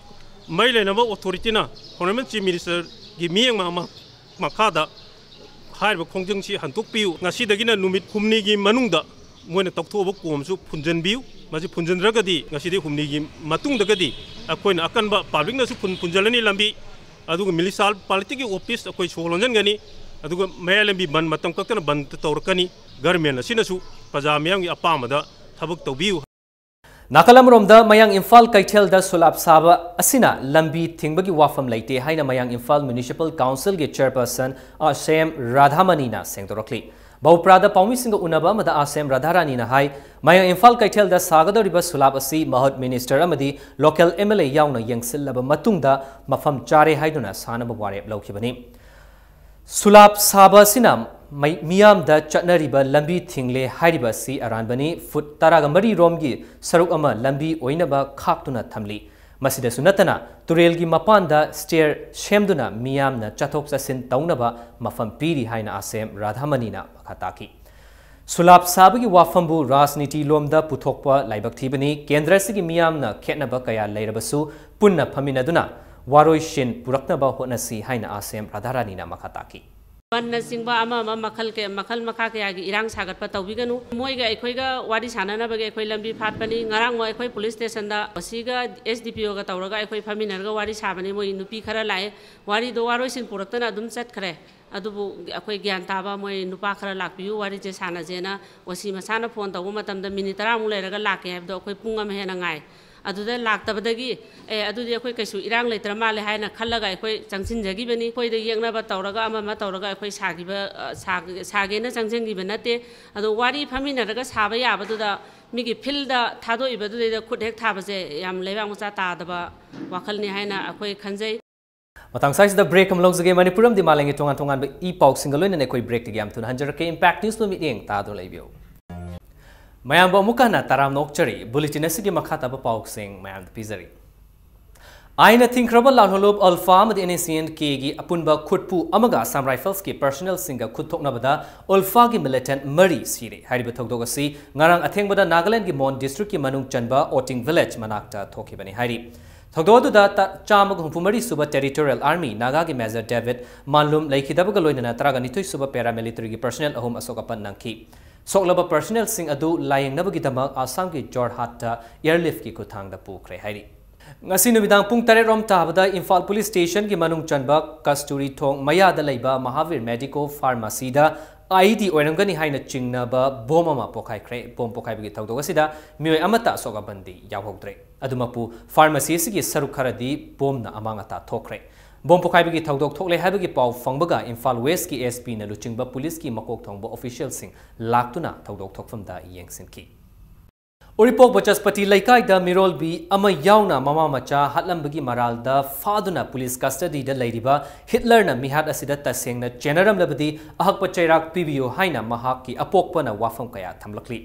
ꯃꯔꯤ ꯂꯩꯅꯕ ꯑꯣꯊꯣꯔꯤꯇꯤꯅ, ꯍꯣꯅꯔꯦꯕꯜ ꯆꯤꯐ ꯃꯤꯅꯤꯁꯇꯔꯒꯤ ꯃꯤꯠꯌꯦꯡ ꯃ-, ꯃ-, ꯃꯈꯥꯗ ꯍꯥꯏꯔꯤꯕ ꯈꯣꯡꯖꯪꯁꯤ ꯍꯟꯗꯣꯛꯄꯤꯌꯨ꯫ ꯉꯁꯤꯗꯒꯤꯅ ꯅꯨꯃꯤꯠ ꯍꯨꯝꯅꯤꯒꯤ ꯃꯅꯨꯡꯗ ꯃꯣꯏꯅ ꯇꯧꯊꯣꯛꯑꯕ ꯀꯣꯝꯁꯨ ꯐꯨꯟꯖꯟꯕꯤꯌꯨ꯫ ꯃꯁꯤ ꯐꯨꯟꯖꯟꯗ꯭ꯔꯒꯗꯤ ꯉꯁꯤꯗꯒꯤ ꯍꯨꯝꯅꯤꯒꯤ ꯃꯇꯨꯡꯗꯒꯗꯤ ꯑꯩꯈꯣꯏꯅ ꯑꯀꯟꯕ ꯄꯕ꯭ꯂꯤꯛꯅꯁꯨ ꯐꯨꯟ-, ꯐꯨꯟꯖꯜꯂꯅꯤ ꯂꯝꯕꯤ, ꯑꯗꯨꯒ ꯃ꯭ꯌꯨꯅꯤꯁꯤꯄꯥꯂꯤꯇꯤꯒꯤ ꯑꯣꯐꯤꯁ ꯑꯩꯈꯣꯏ ꯁꯣ ꯂꯣꯟꯖꯟꯒꯅꯤ, ꯑꯗꯨꯒ ꯃꯌꯥꯏ ꯂꯝꯕꯤ ꯕꯟ ꯃꯇꯝ ꯀꯛꯇꯅ ꯕꯟ ꯇꯧꯔꯛꯀꯅꯤ꯫ ꯒꯔꯃꯦꯟ ꯑꯁꯤꯅꯁꯨ ꯄ꯭ꯔꯖꯥ ꯃꯤꯌꯥꯝꯒꯤ ꯑꯄꯥꯝꯕꯗ ꯊꯕꯛ ꯇꯧꯕꯤꯌꯨ꯫ ꯅꯥꯀꯜ ꯑꯃꯔꯣꯝꯗ, ꯃꯌꯥꯡ ꯏꯝꯐꯥꯜ ꯀꯩꯊꯦꯜꯗ ꯁꯨꯂꯥꯞ ꯁꯥꯕ ꯑꯁꯤꯅ ꯂꯝꯕꯤ ꯊꯤꯡꯕꯒꯤ ꯋꯥꯐꯝ ꯂꯩꯇꯦ ꯍꯥꯏꯅ ꯃꯌꯥꯡ ꯏꯝꯐꯥꯜ Municipal Councilꯒꯤ Chairperson ꯑꯁꯦꯝ ꯔꯥꯙꯥꯃꯅꯤꯅ ꯁꯦꯡꯗꯣꯔꯛꯂꯤ꯫ ꯕꯧꯄ꯭ꯔꯥꯗ ꯄꯥꯎꯃꯤꯁꯤꯡꯒ ꯎꯅꯕ ꯑꯃꯗ ꯑꯁꯦꯝ ꯔꯥꯙꯥꯔꯥꯅꯤꯅ ꯍꯥꯏ, ꯃꯌꯥꯡ ꯏꯝꯐꯥꯜ ꯀꯩꯊꯦꯜꯗ ꯁꯥꯒꯗꯧꯔꯤꯕ ꯁꯨꯂꯥꯞ ꯑꯁꯤ ꯃꯍꯨꯠ minister ꯑꯃꯗꯤ local MLA ꯌꯥꯎꯅ ꯌꯦꯡꯁꯤꯜꯂꯕ ꯃꯇꯨꯡꯗ ꯃꯐꯝ ꯆꯥꯔꯦ ꯍꯥꯏꯗꯨꯅ ꯁꯥꯅꯕ ꯋꯥꯔꯦꯞ ꯂꯧꯈꯤꯕꯅꯤ꯫ ꯁꯨꯂꯥꯞ ꯁꯥꯕ ꯑꯁꯤꯅ ꯃꯩ-, ꯃꯤꯌꯥꯝꯗ ꯆꯠꯅꯔꯤꯕ ꯂꯝꯕꯤ ꯊꯤꯡꯂꯦ ꯍꯥꯏꯔꯤꯕ ꯑꯁꯤ ꯑꯔꯥꯟꯕꯅꯤ꯫ ꯐꯨꯠ ꯇꯔꯥꯒ ꯃꯔꯤ ꯔꯣꯝꯒꯤ ꯁꯔꯨꯛ ꯑꯃ ꯂꯝꯕꯤ ꯑꯣꯏꯅꯕ ꯈꯥꯛꯇꯨꯅ ꯊꯝꯂꯤ꯫ ꯃꯁꯤꯗꯁꯨ ꯅꯠꯇꯅ, ꯇꯨꯔꯦꯜꯒꯤ ꯃꯄꯥꯟꯗ stair ꯁꯦꯝꯗꯨꯅ ꯃꯤꯌꯥꯝꯅ ꯆꯠꯊꯣꯛ ꯆꯠꯁꯤꯟ ꯇꯧꯅꯕ ꯃꯐꯝ ꯄꯤꯔꯤ ꯍꯥꯏꯅ ꯑꯁꯦꯝ ꯔꯥꯙꯥꯃꯅꯤꯅ ꯃꯈꯥ ꯇꯥꯈꯤ꯫ ꯁꯨꯂꯥꯞ ꯁꯥꯕꯒꯤ ꯋꯥꯐꯝꯕꯨ ꯔꯥꯖꯅꯤꯇꯤ ꯂꯣꯝꯗ ꯄꯨꯊꯣꯛꯄ ꯂꯥꯏꯕꯛ ꯊꯤꯕꯅꯤ꯫ ꯀꯦꯟꯗ꯭ꯔ ꯑꯁꯤꯒꯤ ꯃꯤꯌꯥꯝꯅ ꯈꯦꯠꯅꯕ ꯀꯌꯥ ꯂꯩꯔꯕꯁꯨ ꯄꯨꯟꯅ ꯐꯝꯃꯤꯟꯅꯗꯨꯅ ꯋꯥꯔꯣꯏꯁꯤꯟ ꯄꯨꯔꯛꯅꯕ ꯍꯣꯠꯅꯁꯤ ꯍꯥꯏꯅ ꯑꯁꯦꯝ ꯔꯥꯙꯥꯔꯥꯅꯤꯅ ꯃꯈꯥ ꯇꯥꯈꯤ꯫ ꯕꯟꯅꯆꯤꯡꯕ ꯑꯃ ꯑꯃ ꯃꯈꯜ ꯀꯌꯥ, ꯃꯈꯜ ꯃꯈꯥ ꯀꯌꯥꯒꯤ ꯏꯔꯥꯡ ꯁꯥꯒꯠꯄ ꯇꯧꯕꯤꯒꯅꯨ꯫ ꯃꯣꯏꯒ ꯑꯩꯈꯣꯏꯒ ꯋꯥꯔꯤ ꯁꯥꯟꯅꯅꯕꯒꯤ ꯑꯩꯈꯣꯏ ꯂꯝꯕꯤ ꯐꯥꯠꯄꯅꯤ꯫ ꯉꯔꯥꯡꯃꯨꯛ ꯑꯩꯈꯣꯏ police stationꯗ OCꯒ SDPOꯒ ꯇꯧꯔꯒ ꯑꯩꯈꯣꯏ ꯐꯝꯃꯤꯟꯅꯔꯒ ꯋꯥꯔꯤ ꯁꯥꯕꯅꯤ꯫ ꯃꯣꯏ ꯅꯨꯄꯤ ꯈꯔ ꯂꯥꯛꯑꯦ, ꯋꯥꯔꯤꯗꯣ ꯋꯥꯔꯣꯏꯁꯤꯟ ꯄꯨꯔꯛꯇꯅ ꯑꯗꯨꯝ ꯆꯠꯈ꯭ꯔꯦ꯫ ꯑꯗꯨꯕꯨ ꯑꯩꯈꯣꯏ ꯒ꯭ꯌꯥꯟ ꯇꯥꯕ ꯃꯣꯏ ꯅꯨꯄꯥ ꯈꯔ ꯂꯥꯛꯄꯤꯌꯨ, ꯋꯥꯔꯤꯁꯦ ꯁꯥꯟꯅꯁꯦꯅ OC ꯃꯁꯥꯅ phone ꯇꯧꯕ ꯃꯇꯝꯗ minute ꯇꯔꯥꯃꯨꯛ ꯂꯩꯔꯒ ꯂꯥꯛꯀꯦ ꯍꯥꯏꯕꯗꯣ ꯑꯩꯈꯣꯏ ꯄꯨꯡ ꯑꯃ ꯍꯦꯟꯅ ꯉꯥꯏ꯫ ꯑꯗꯨꯗ ꯂꯥꯛꯇꯕꯗꯒꯤ, "ꯑꯦ, ꯑꯗꯨꯗꯤ ꯑꯩꯈꯣꯏ ꯀꯩꯁꯨ ꯏꯔꯥꯡ ꯂꯩꯇ꯭ꯔ ꯃꯥꯜꯂꯦ" ꯍꯥꯏꯅ ꯈꯜꯂꯒ ꯑꯩꯈꯣꯏ ꯆꯪꯁꯤꯟꯖꯈꯤꯕꯅꯤ꯫ ꯑꯩꯈꯣꯏꯗ ꯌꯦꯛꯅꯕ ꯇꯧꯔꯒ, ꯑꯃ ꯑꯃ ꯇꯧꯔꯒ ꯑꯩꯈꯣꯏ ꯁꯥꯈꯤꯕ, ꯑ, ꯁꯥ-, ꯁꯥꯒꯦꯅ ꯆꯪꯁꯤꯟꯈꯤꯕ ꯅꯠꯇꯦ꯫ ꯑꯗꯣ ꯋꯥꯔꯤ ꯐꯝꯃꯤꯟꯅꯔꯒ ꯁꯥꯕ ꯌꯥꯕꯗꯨꯗ ꯃꯤꯒꯤ fieldꯗ ꯊꯥꯗꯣꯛꯏꯕꯗꯨꯗꯩꯗ ꯈꯨꯠ ꯍꯦꯛ ꯊꯥꯕꯁꯦ ꯌꯥꯝ ꯂꯩꯕꯥꯛ ꯃꯆꯥ ꯇꯥꯗꯕ ꯋꯥꯈꯜꯅꯤ ꯍꯥꯏꯅ ꯑꯩꯈꯣꯏ ꯈꯟꯖꯩ꯫ ꯃꯇꯥꯡ ꯁ꯭ꯋꯥꯏꯁꯤꯗ break ꯑꯃ ꯂꯧꯖꯒꯦ꯫ ꯃꯅꯤꯄꯨꯔ ꯑꯃꯗꯤ ꯃꯥꯂꯦꯝꯒꯤ ꯇꯣꯉꯥꯟ ꯇꯣꯉꯥꯟꯕ ꯏ ꯄꯥꯎꯁꯤꯡꯒ ꯂꯣꯏꯅꯅ ꯑꯩꯈꯣꯏ breakꯇꯒꯤ ꯌꯥꯝ ꯊꯨꯅ ꯍꯟꯖꯔꯛꯀꯦ꯫ Impact Newsꯄꯨ ꯃꯤꯠꯌꯦꯡ ꯇꯥꯗꯨꯅ ꯂꯩꯕꯤꯌꯨ꯫ ꯃꯌꯥꯝꯕꯨ ꯑꯃꯨꯛꯀ ꯍꯟꯅ ꯇꯔꯥꯝꯅ ꯑꯣꯛꯆꯔꯤ꯫ Bulletin ꯑꯁꯤꯒꯤ ꯃꯈꯥ ꯇꯥꯕ ꯄꯥꯎꯁꯤꯡ ꯃꯌꯥꯝꯗ ꯄꯤꯖꯔꯤ꯫ ꯑꯥꯏꯟꯅ ꯊꯤꯡꯈ꯭ꯔꯕ ꯂꯥꯜꯍꯧꯂꯨꯞ ULFA ꯑꯃꯗꯤ NSCN-Kꯒꯤ ꯑꯄꯨꯟꯕ ꯈꯨꯠꯄꯨ ꯑꯃꯒ Assam Riflesꯀꯤ personnelꯁꯤꯡꯒ ꯈꯨꯠ ꯊꯣꯛꯅꯕꯗ ULFAꯒꯤ militant ꯃꯔꯤ ꯁꯤꯔꯦ꯫ ꯍꯥꯏꯔꯤꯕ ꯊꯧꯗꯣꯛ ꯑꯁꯤ ꯉꯔꯥꯡ ꯑꯊꯦꯡꯕꯗ ꯅꯥꯒꯥꯂꯦꯟꯗꯒꯤ ꯃꯣꯟ districtꯀꯤ ꯃꯅꯨꯡ ꯆꯟꯕ ꯑꯣꯇꯤꯡ village ꯃꯅꯥꯛꯇ ꯊꯣꯛꯈꯤꯕꯅꯤ ꯍꯥꯏꯔꯤ꯫ ꯊꯧꯗꯣꯛ ꯑꯗꯨꯗ ꯇ-, ꯆꯥꯝꯃꯒ ꯍꯨꯝꯐꯨ ꯃꯔꯤ ꯁꯨꯕ Territorial Army ꯅꯥꯒꯥꯒꯤ Major David ꯃꯥꯟꯂꯨꯝ ꯂꯩꯈꯤꯗꯕꯒ ꯂꯣꯏꯅꯅ ꯇꯔꯥꯒ ꯅꯤꯊꯣꯏ ꯁꯨꯕ paramilitaryꯒꯤ personnel ꯑꯍꯨꯝ ꯑꯁꯣꯛ ꯑꯄꯟ ꯅꯪꯈꯤ꯫ ꯁꯣꯛꯂꯕ personnelꯁꯤꯡ ꯑꯗꯨ ꯂꯥꯌꯦꯡꯅꯕꯒꯤꯗꯃꯛ ꯑꯁꯥꯝꯒꯤ ꯖꯣꯔꯍꯥꯠꯇ airliftꯀꯤ ꯈꯨꯠꯊꯥꯡꯗ ꯄꯨꯈ꯭ꯔꯦ ꯍꯥꯏꯔꯤ꯫ ꯉꯁꯤ ꯅꯨꯃꯤꯗꯥꯡ ꯄꯨꯡ ꯇꯔꯦꯠ ꯔꯣꯝ ꯇꯥꯕꯗ ꯏꯝꯐꯥꯜ police stationꯒꯤ ꯃꯅꯨꯡ ꯆꯟꯕ ꯀꯁꯇꯨꯔꯤ ꯊꯣꯡ ꯃꯌꯥꯗ ꯂꯩꯕ ꯃꯍꯥꯕꯤꯔ Medico Pharmacyꯗ ꯑꯥꯏ ꯏ ꯗꯤ ꯑꯣꯏꯔꯝꯒꯅꯤ ꯍꯥꯏꯅ ꯆꯤꯡꯅꯕ ꯕꯣꯝ ꯑꯃ ꯄꯣꯈꯥꯏꯈ꯭ꯔꯦ꯫ ꯕꯣꯝ ꯄꯣꯈꯥꯏꯕꯒꯤ ꯊꯧꯗꯣꯛ ꯑꯁꯤꯗ ꯃꯤꯑꯣꯏ ꯑꯃꯠꯇ ꯑꯁꯣꯛ ꯑꯄꯟꯗꯤ ꯌꯥꯎꯍꯧꯗ꯭ꯔꯦ꯫ ꯑꯗꯨꯃꯛꯄꯨ, ꯐꯥꯔꯃꯥꯁꯤ ꯑꯁꯤꯒꯤ ꯁꯔꯨꯛ ꯈꯔꯗꯤ ꯕꯣꯝꯅ ꯑꯃꯥꯡ ꯑꯇꯥ ꯊꯣꯛꯈ꯭ꯔꯦ꯫ ꯕꯣꯝ ꯄꯣꯈꯥꯏꯕꯒꯤ ꯊꯧꯗꯣꯛ ꯊꯣꯛꯂꯦ ꯍꯥꯏꯕꯒꯤ ꯄꯥꯎ ꯐꯪꯕꯒ ꯏꯝꯐꯥꯜ ꯋꯦꯁꯀꯤ ꯑꯦꯁ ꯄꯤꯅ ꯂꯨꯆꯤꯡꯕ ꯄꯨꯂꯤꯁꯀꯤ ꯃꯀꯣꯛ ꯊꯣꯡꯕ ꯑꯣꯐꯤꯁꯤꯌꯦꯜꯁꯤꯡ ꯂꯥꯛꯇꯨꯅ ꯊꯧꯗꯣꯛ ꯊꯣꯛꯐꯝꯗ ꯌꯦꯡꯁꯤꯟꯈꯤ꯫ ꯎꯔꯤꯄꯣꯛ ꯕꯆꯁꯄꯇꯤ ꯂꯩꯀꯥꯏꯗ ꯃꯤꯔꯣꯜꯕꯤ ꯑꯃ ꯌꯥꯎꯅ ꯃꯃꯥ ꯃꯆꯥ ꯍꯥꯠꯂꯝꯕꯒꯤ ꯃꯔꯥꯜꯗ ꯐꯥꯗꯨꯅ ꯄꯨꯂꯤꯁ ꯀꯁꯇꯗꯤꯗ ꯂꯩꯔꯤꯕ ꯍꯤꯠꯂꯔꯅ ꯃꯤꯍꯥꯠ ꯑꯁꯤꯗ ꯇꯁꯦꯡꯅ ꯆꯦꯟꯅꯔꯝꯂꯕꯗꯤ ꯑꯍꯛꯄ ꯆꯩꯔꯥꯛ ꯄꯤꯕꯤꯌꯨ ꯍꯥꯏꯅ ꯃꯍꯥꯛꯀꯤ ꯑꯄꯣꯛꯄꯅ ꯋꯥꯐꯝ ꯀꯌꯥ ꯊꯝꯂꯛꯂꯤ꯫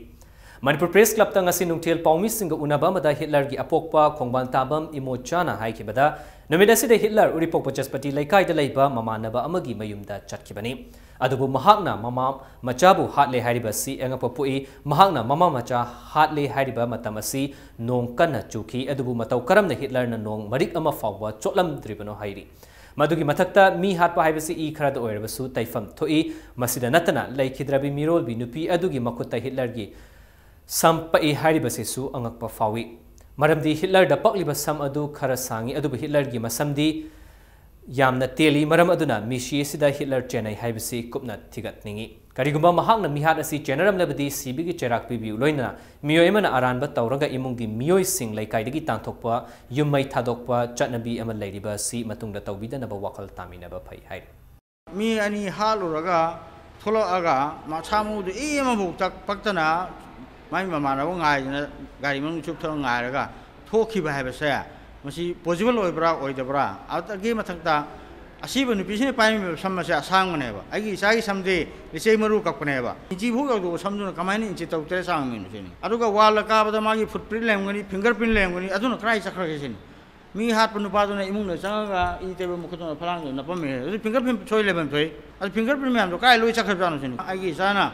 ꯃꯅꯤꯄꯨꯔ ꯄ꯭ꯔꯦꯁ ꯀ꯭ꯂꯕꯇ ꯉꯁꯤ ꯅꯨꯡꯊꯤꯜ ꯄꯥꯎꯃꯤꯁꯤꯡꯒ ꯎꯅꯕ ꯑꯃꯗ ꯍꯤꯠꯂꯔꯒꯤ ꯑꯄꯣꯛꯄ ꯈꯣꯡꯕꯥꯟ ꯇꯥꯕꯝ ꯏꯃꯣꯆꯥꯅ ꯍꯥꯏꯈꯤꯕꯗ, ꯅꯨꯃꯤꯠ ꯑꯁꯤꯗ ꯍꯤꯠꯂꯔ ꯎꯔꯤꯄꯣꯛ ꯕꯆꯁꯄꯇꯤ ꯂꯩꯀꯥꯏꯗ ꯂꯩꯕ ꯃꯃꯥꯟꯅꯕ ꯑꯃꯒꯤ ꯃꯌꯨꯝꯗ ꯆꯠꯈꯤꯕꯅꯤ꯫ ꯑꯗꯨꯕꯨ ꯃꯍꯥꯛꯅ ꯃꯃꯥ ꯃꯆꯥꯕꯨ ꯍꯥꯠꯂꯦ ꯍꯥꯏꯔꯤꯕ ꯑꯁꯤ ꯑꯉꯛꯄ ꯄꯣꯛꯏ꯫ ꯃꯍꯥꯛꯅ ꯃꯃꯥ ꯃꯆꯥ ꯍꯥꯠꯂꯦ ꯍꯥꯏꯔꯤꯕ ꯃꯇꯝ ꯑꯁꯤ ꯅꯣꯡ ꯀꯟꯅ ꯆꯨꯈꯤ, ꯑꯗꯨꯕꯨ ꯃꯇꯧ ꯀꯔꯝꯅ ꯍꯤꯠꯂꯔꯅ ꯅꯣꯡ ꯃꯔꯤꯛ ꯑꯃ ꯐꯥꯎꯕ ꯆꯣꯠꯂꯝꯗ꯭ꯔꯤꯕꯅꯣ ꯍꯥꯏꯔꯤ꯫ ꯃꯗꯨꯒꯤ ꯃꯊꯛꯇ, ꯃꯤ ꯍꯥꯠꯄ ꯍꯥꯏꯕꯁꯤ ꯏ ꯈꯔꯗ ꯑꯣꯏꯔꯕꯁꯨ ꯇꯩꯐꯝ ꯊꯣꯛꯏ꯫ ꯃꯁꯤꯗ ꯅꯠꯇꯅ, ꯂꯩꯈꯤꯗ꯭ꯔꯕꯤ ꯃꯤꯔꯣꯜꯕꯤ ꯅꯨꯄꯤ ꯑꯗꯨꯒꯤ ꯃꯈꯨꯠꯇ ꯍꯤꯠꯂꯔꯒꯤ ꯁꯝ ꯄꯛꯏ ꯍꯥꯏꯔꯤꯕꯁꯤꯁꯨ ꯑꯉꯛꯄ ꯐꯥꯎꯏ꯫ ꯃꯔꯝꯗꯤ ꯍꯤꯠꯂꯔꯗ ꯄꯛꯂꯤꯕ ꯁꯝ ꯑꯗꯨ ꯈꯔ ꯁꯥꯡꯏ, ꯑꯗꯨꯕꯨ ꯍꯤꯠꯂꯔꯒꯤ ꯃꯁꯝꯗꯤ ꯌꯥꯝꯅ ꯇꯦꯜꯂꯤ꯫ ꯃꯔꯝ ꯑꯗꯨꯅ ꯃꯤꯁꯤ ꯑꯁꯤꯗ ꯍꯤꯠꯂꯔ ꯆꯦꯟꯅꯩ ꯍꯥꯏꯕꯁꯤ ꯀꯨꯞꯅ ꯊꯤꯒꯠꯅꯤꯡꯏ꯫ ꯀꯔꯤꯒꯨꯝꯕ ꯃꯍꯥꯛꯅ ꯃꯤꯍꯥꯠ ꯑꯁꯤ ꯆꯦꯟꯅꯔꯝꯂꯕꯗꯤ ꯁꯤꯕꯒꯤ ꯆꯩꯔꯥꯛ ꯄꯤꯕꯤꯌꯨ, ꯂꯣꯏꯅꯅ ꯃꯤꯑꯣꯏ ꯑꯃꯅ ꯑꯔꯥꯟꯕ ꯇꯧꯔꯒ ꯏꯃꯨꯡꯒꯤ ꯃꯤꯑꯣꯏꯁꯤꯡ ꯂꯩꯀꯥꯏꯗꯒꯤ ꯇꯥꯟꯊꯣꯛꯄ, ꯌꯨꯝ ꯃꯩ ꯊꯥꯗꯣꯛꯄ ꯆꯠꯅꯕꯤ ꯑꯃ ꯂꯩꯔꯤꯕ ꯑꯁꯤ ꯃꯇꯨꯡꯗ ꯇꯧꯕꯤꯗꯅꯕ ꯋꯥꯈꯜ ꯇꯥꯃꯤꯟꯅꯕ ꯐꯩ ꯍꯥꯏꯔꯤ꯫ ꯃꯤ ꯑꯅꯤ ꯍꯥꯠꯂꯨꯔꯒ ꯊꯣꯛꯂꯛꯑꯒ ꯃꯁꯥ ꯃꯎꯗꯨ ꯏ ꯑꯃꯐꯥꯎ ꯇꯛ-, ꯄꯛꯇꯅ ꯃꯥꯏ ꯃꯃꯥꯟꯅꯕ ꯉꯥꯏꯗꯅ ꯒꯥꯔꯤ ꯃꯅꯨꯡ ꯆꯨꯞꯊꯔ ꯉꯥꯏꯔꯒ ꯊꯣꯛꯈꯤꯕ ꯍꯥꯏꯕꯁꯦ, ꯃꯁꯤ possible ꯑꯣꯏꯕ꯭ꯔꯥ ꯑꯣꯏꯗꯕ꯭ꯔꯥ? ꯑꯗꯨꯗꯒꯤ ꯃꯊꯛꯇ, ꯑꯁꯤꯕ ꯅꯨꯄꯤꯁꯤꯅ ꯄꯥꯏꯔꯝꯃꯤꯕ ꯁꯝ ꯑꯁꯦ ꯑꯁꯥꯡꯕꯅꯦꯕ, ꯑꯩꯒꯤ ꯏꯆꯥꯒꯤ ꯁꯝꯗꯤ ꯂꯤꯆꯩ ꯃꯔꯨ ꯀꯛꯄꯅꯦꯕ, ꯏꯟꯆꯤ ꯐꯥꯎ ꯌꯧꯗꯕ ꯁꯝꯗꯨꯅ ꯀꯃꯥꯏꯅ ꯏꯟꯆꯤ ꯇꯔꯨꯛ ꯇꯔꯦꯠ ꯁꯥꯡꯉꯝꯃꯤꯅꯣ ꯁꯤꯅꯤ꯫ ꯑꯗꯨꯒ ꯋꯥꯜꯗ ꯀꯥꯕꯗ ꯃꯥꯒꯤ ꯐꯨꯠ ꯄ꯭ꯔꯤꯟ ꯂꯩꯔꯝꯒꯅꯤ, ꯐꯤꯡꯒꯔ ꯄ꯭ꯔꯤꯟ ꯂꯩꯔꯝꯒꯅꯤ, ꯑꯗꯨꯅ ꯀꯗꯥꯏ ꯆꯠꯈ꯭ꯔꯒꯦ ꯁꯤꯅꯤ꯫ ꯃꯤ ꯍꯥꯠꯄ ꯅꯨꯄꯥꯗꯨꯅ ꯏꯃꯨꯡꯗ ꯆꯪꯉꯒ ꯏ ꯇꯩꯕ ꯃꯈꯨꯠꯇꯨꯅ ꯐꯂꯥꯡꯗꯨ ꯅꯞꯄꯝꯃꯦ꯫ ꯑꯗꯨ ꯐꯤꯡꯒꯔ ꯄ꯭ꯔꯤꯟ ꯁꯣꯏ ꯂꯩꯐꯝ ꯊꯣꯛꯏ꯫ ꯑꯗꯨ ꯐꯤꯡꯒꯔ ꯄ꯭ꯔꯤꯟ ꯃꯌꯥꯝꯗꯣ ꯀꯥꯏ ꯂꯣꯏ ꯆꯠꯈ꯭ꯔꯕꯖꯥꯠꯅꯣ ꯁꯤꯅꯤ꯫ ꯑꯩꯒꯤ ꯏꯆꯥꯅ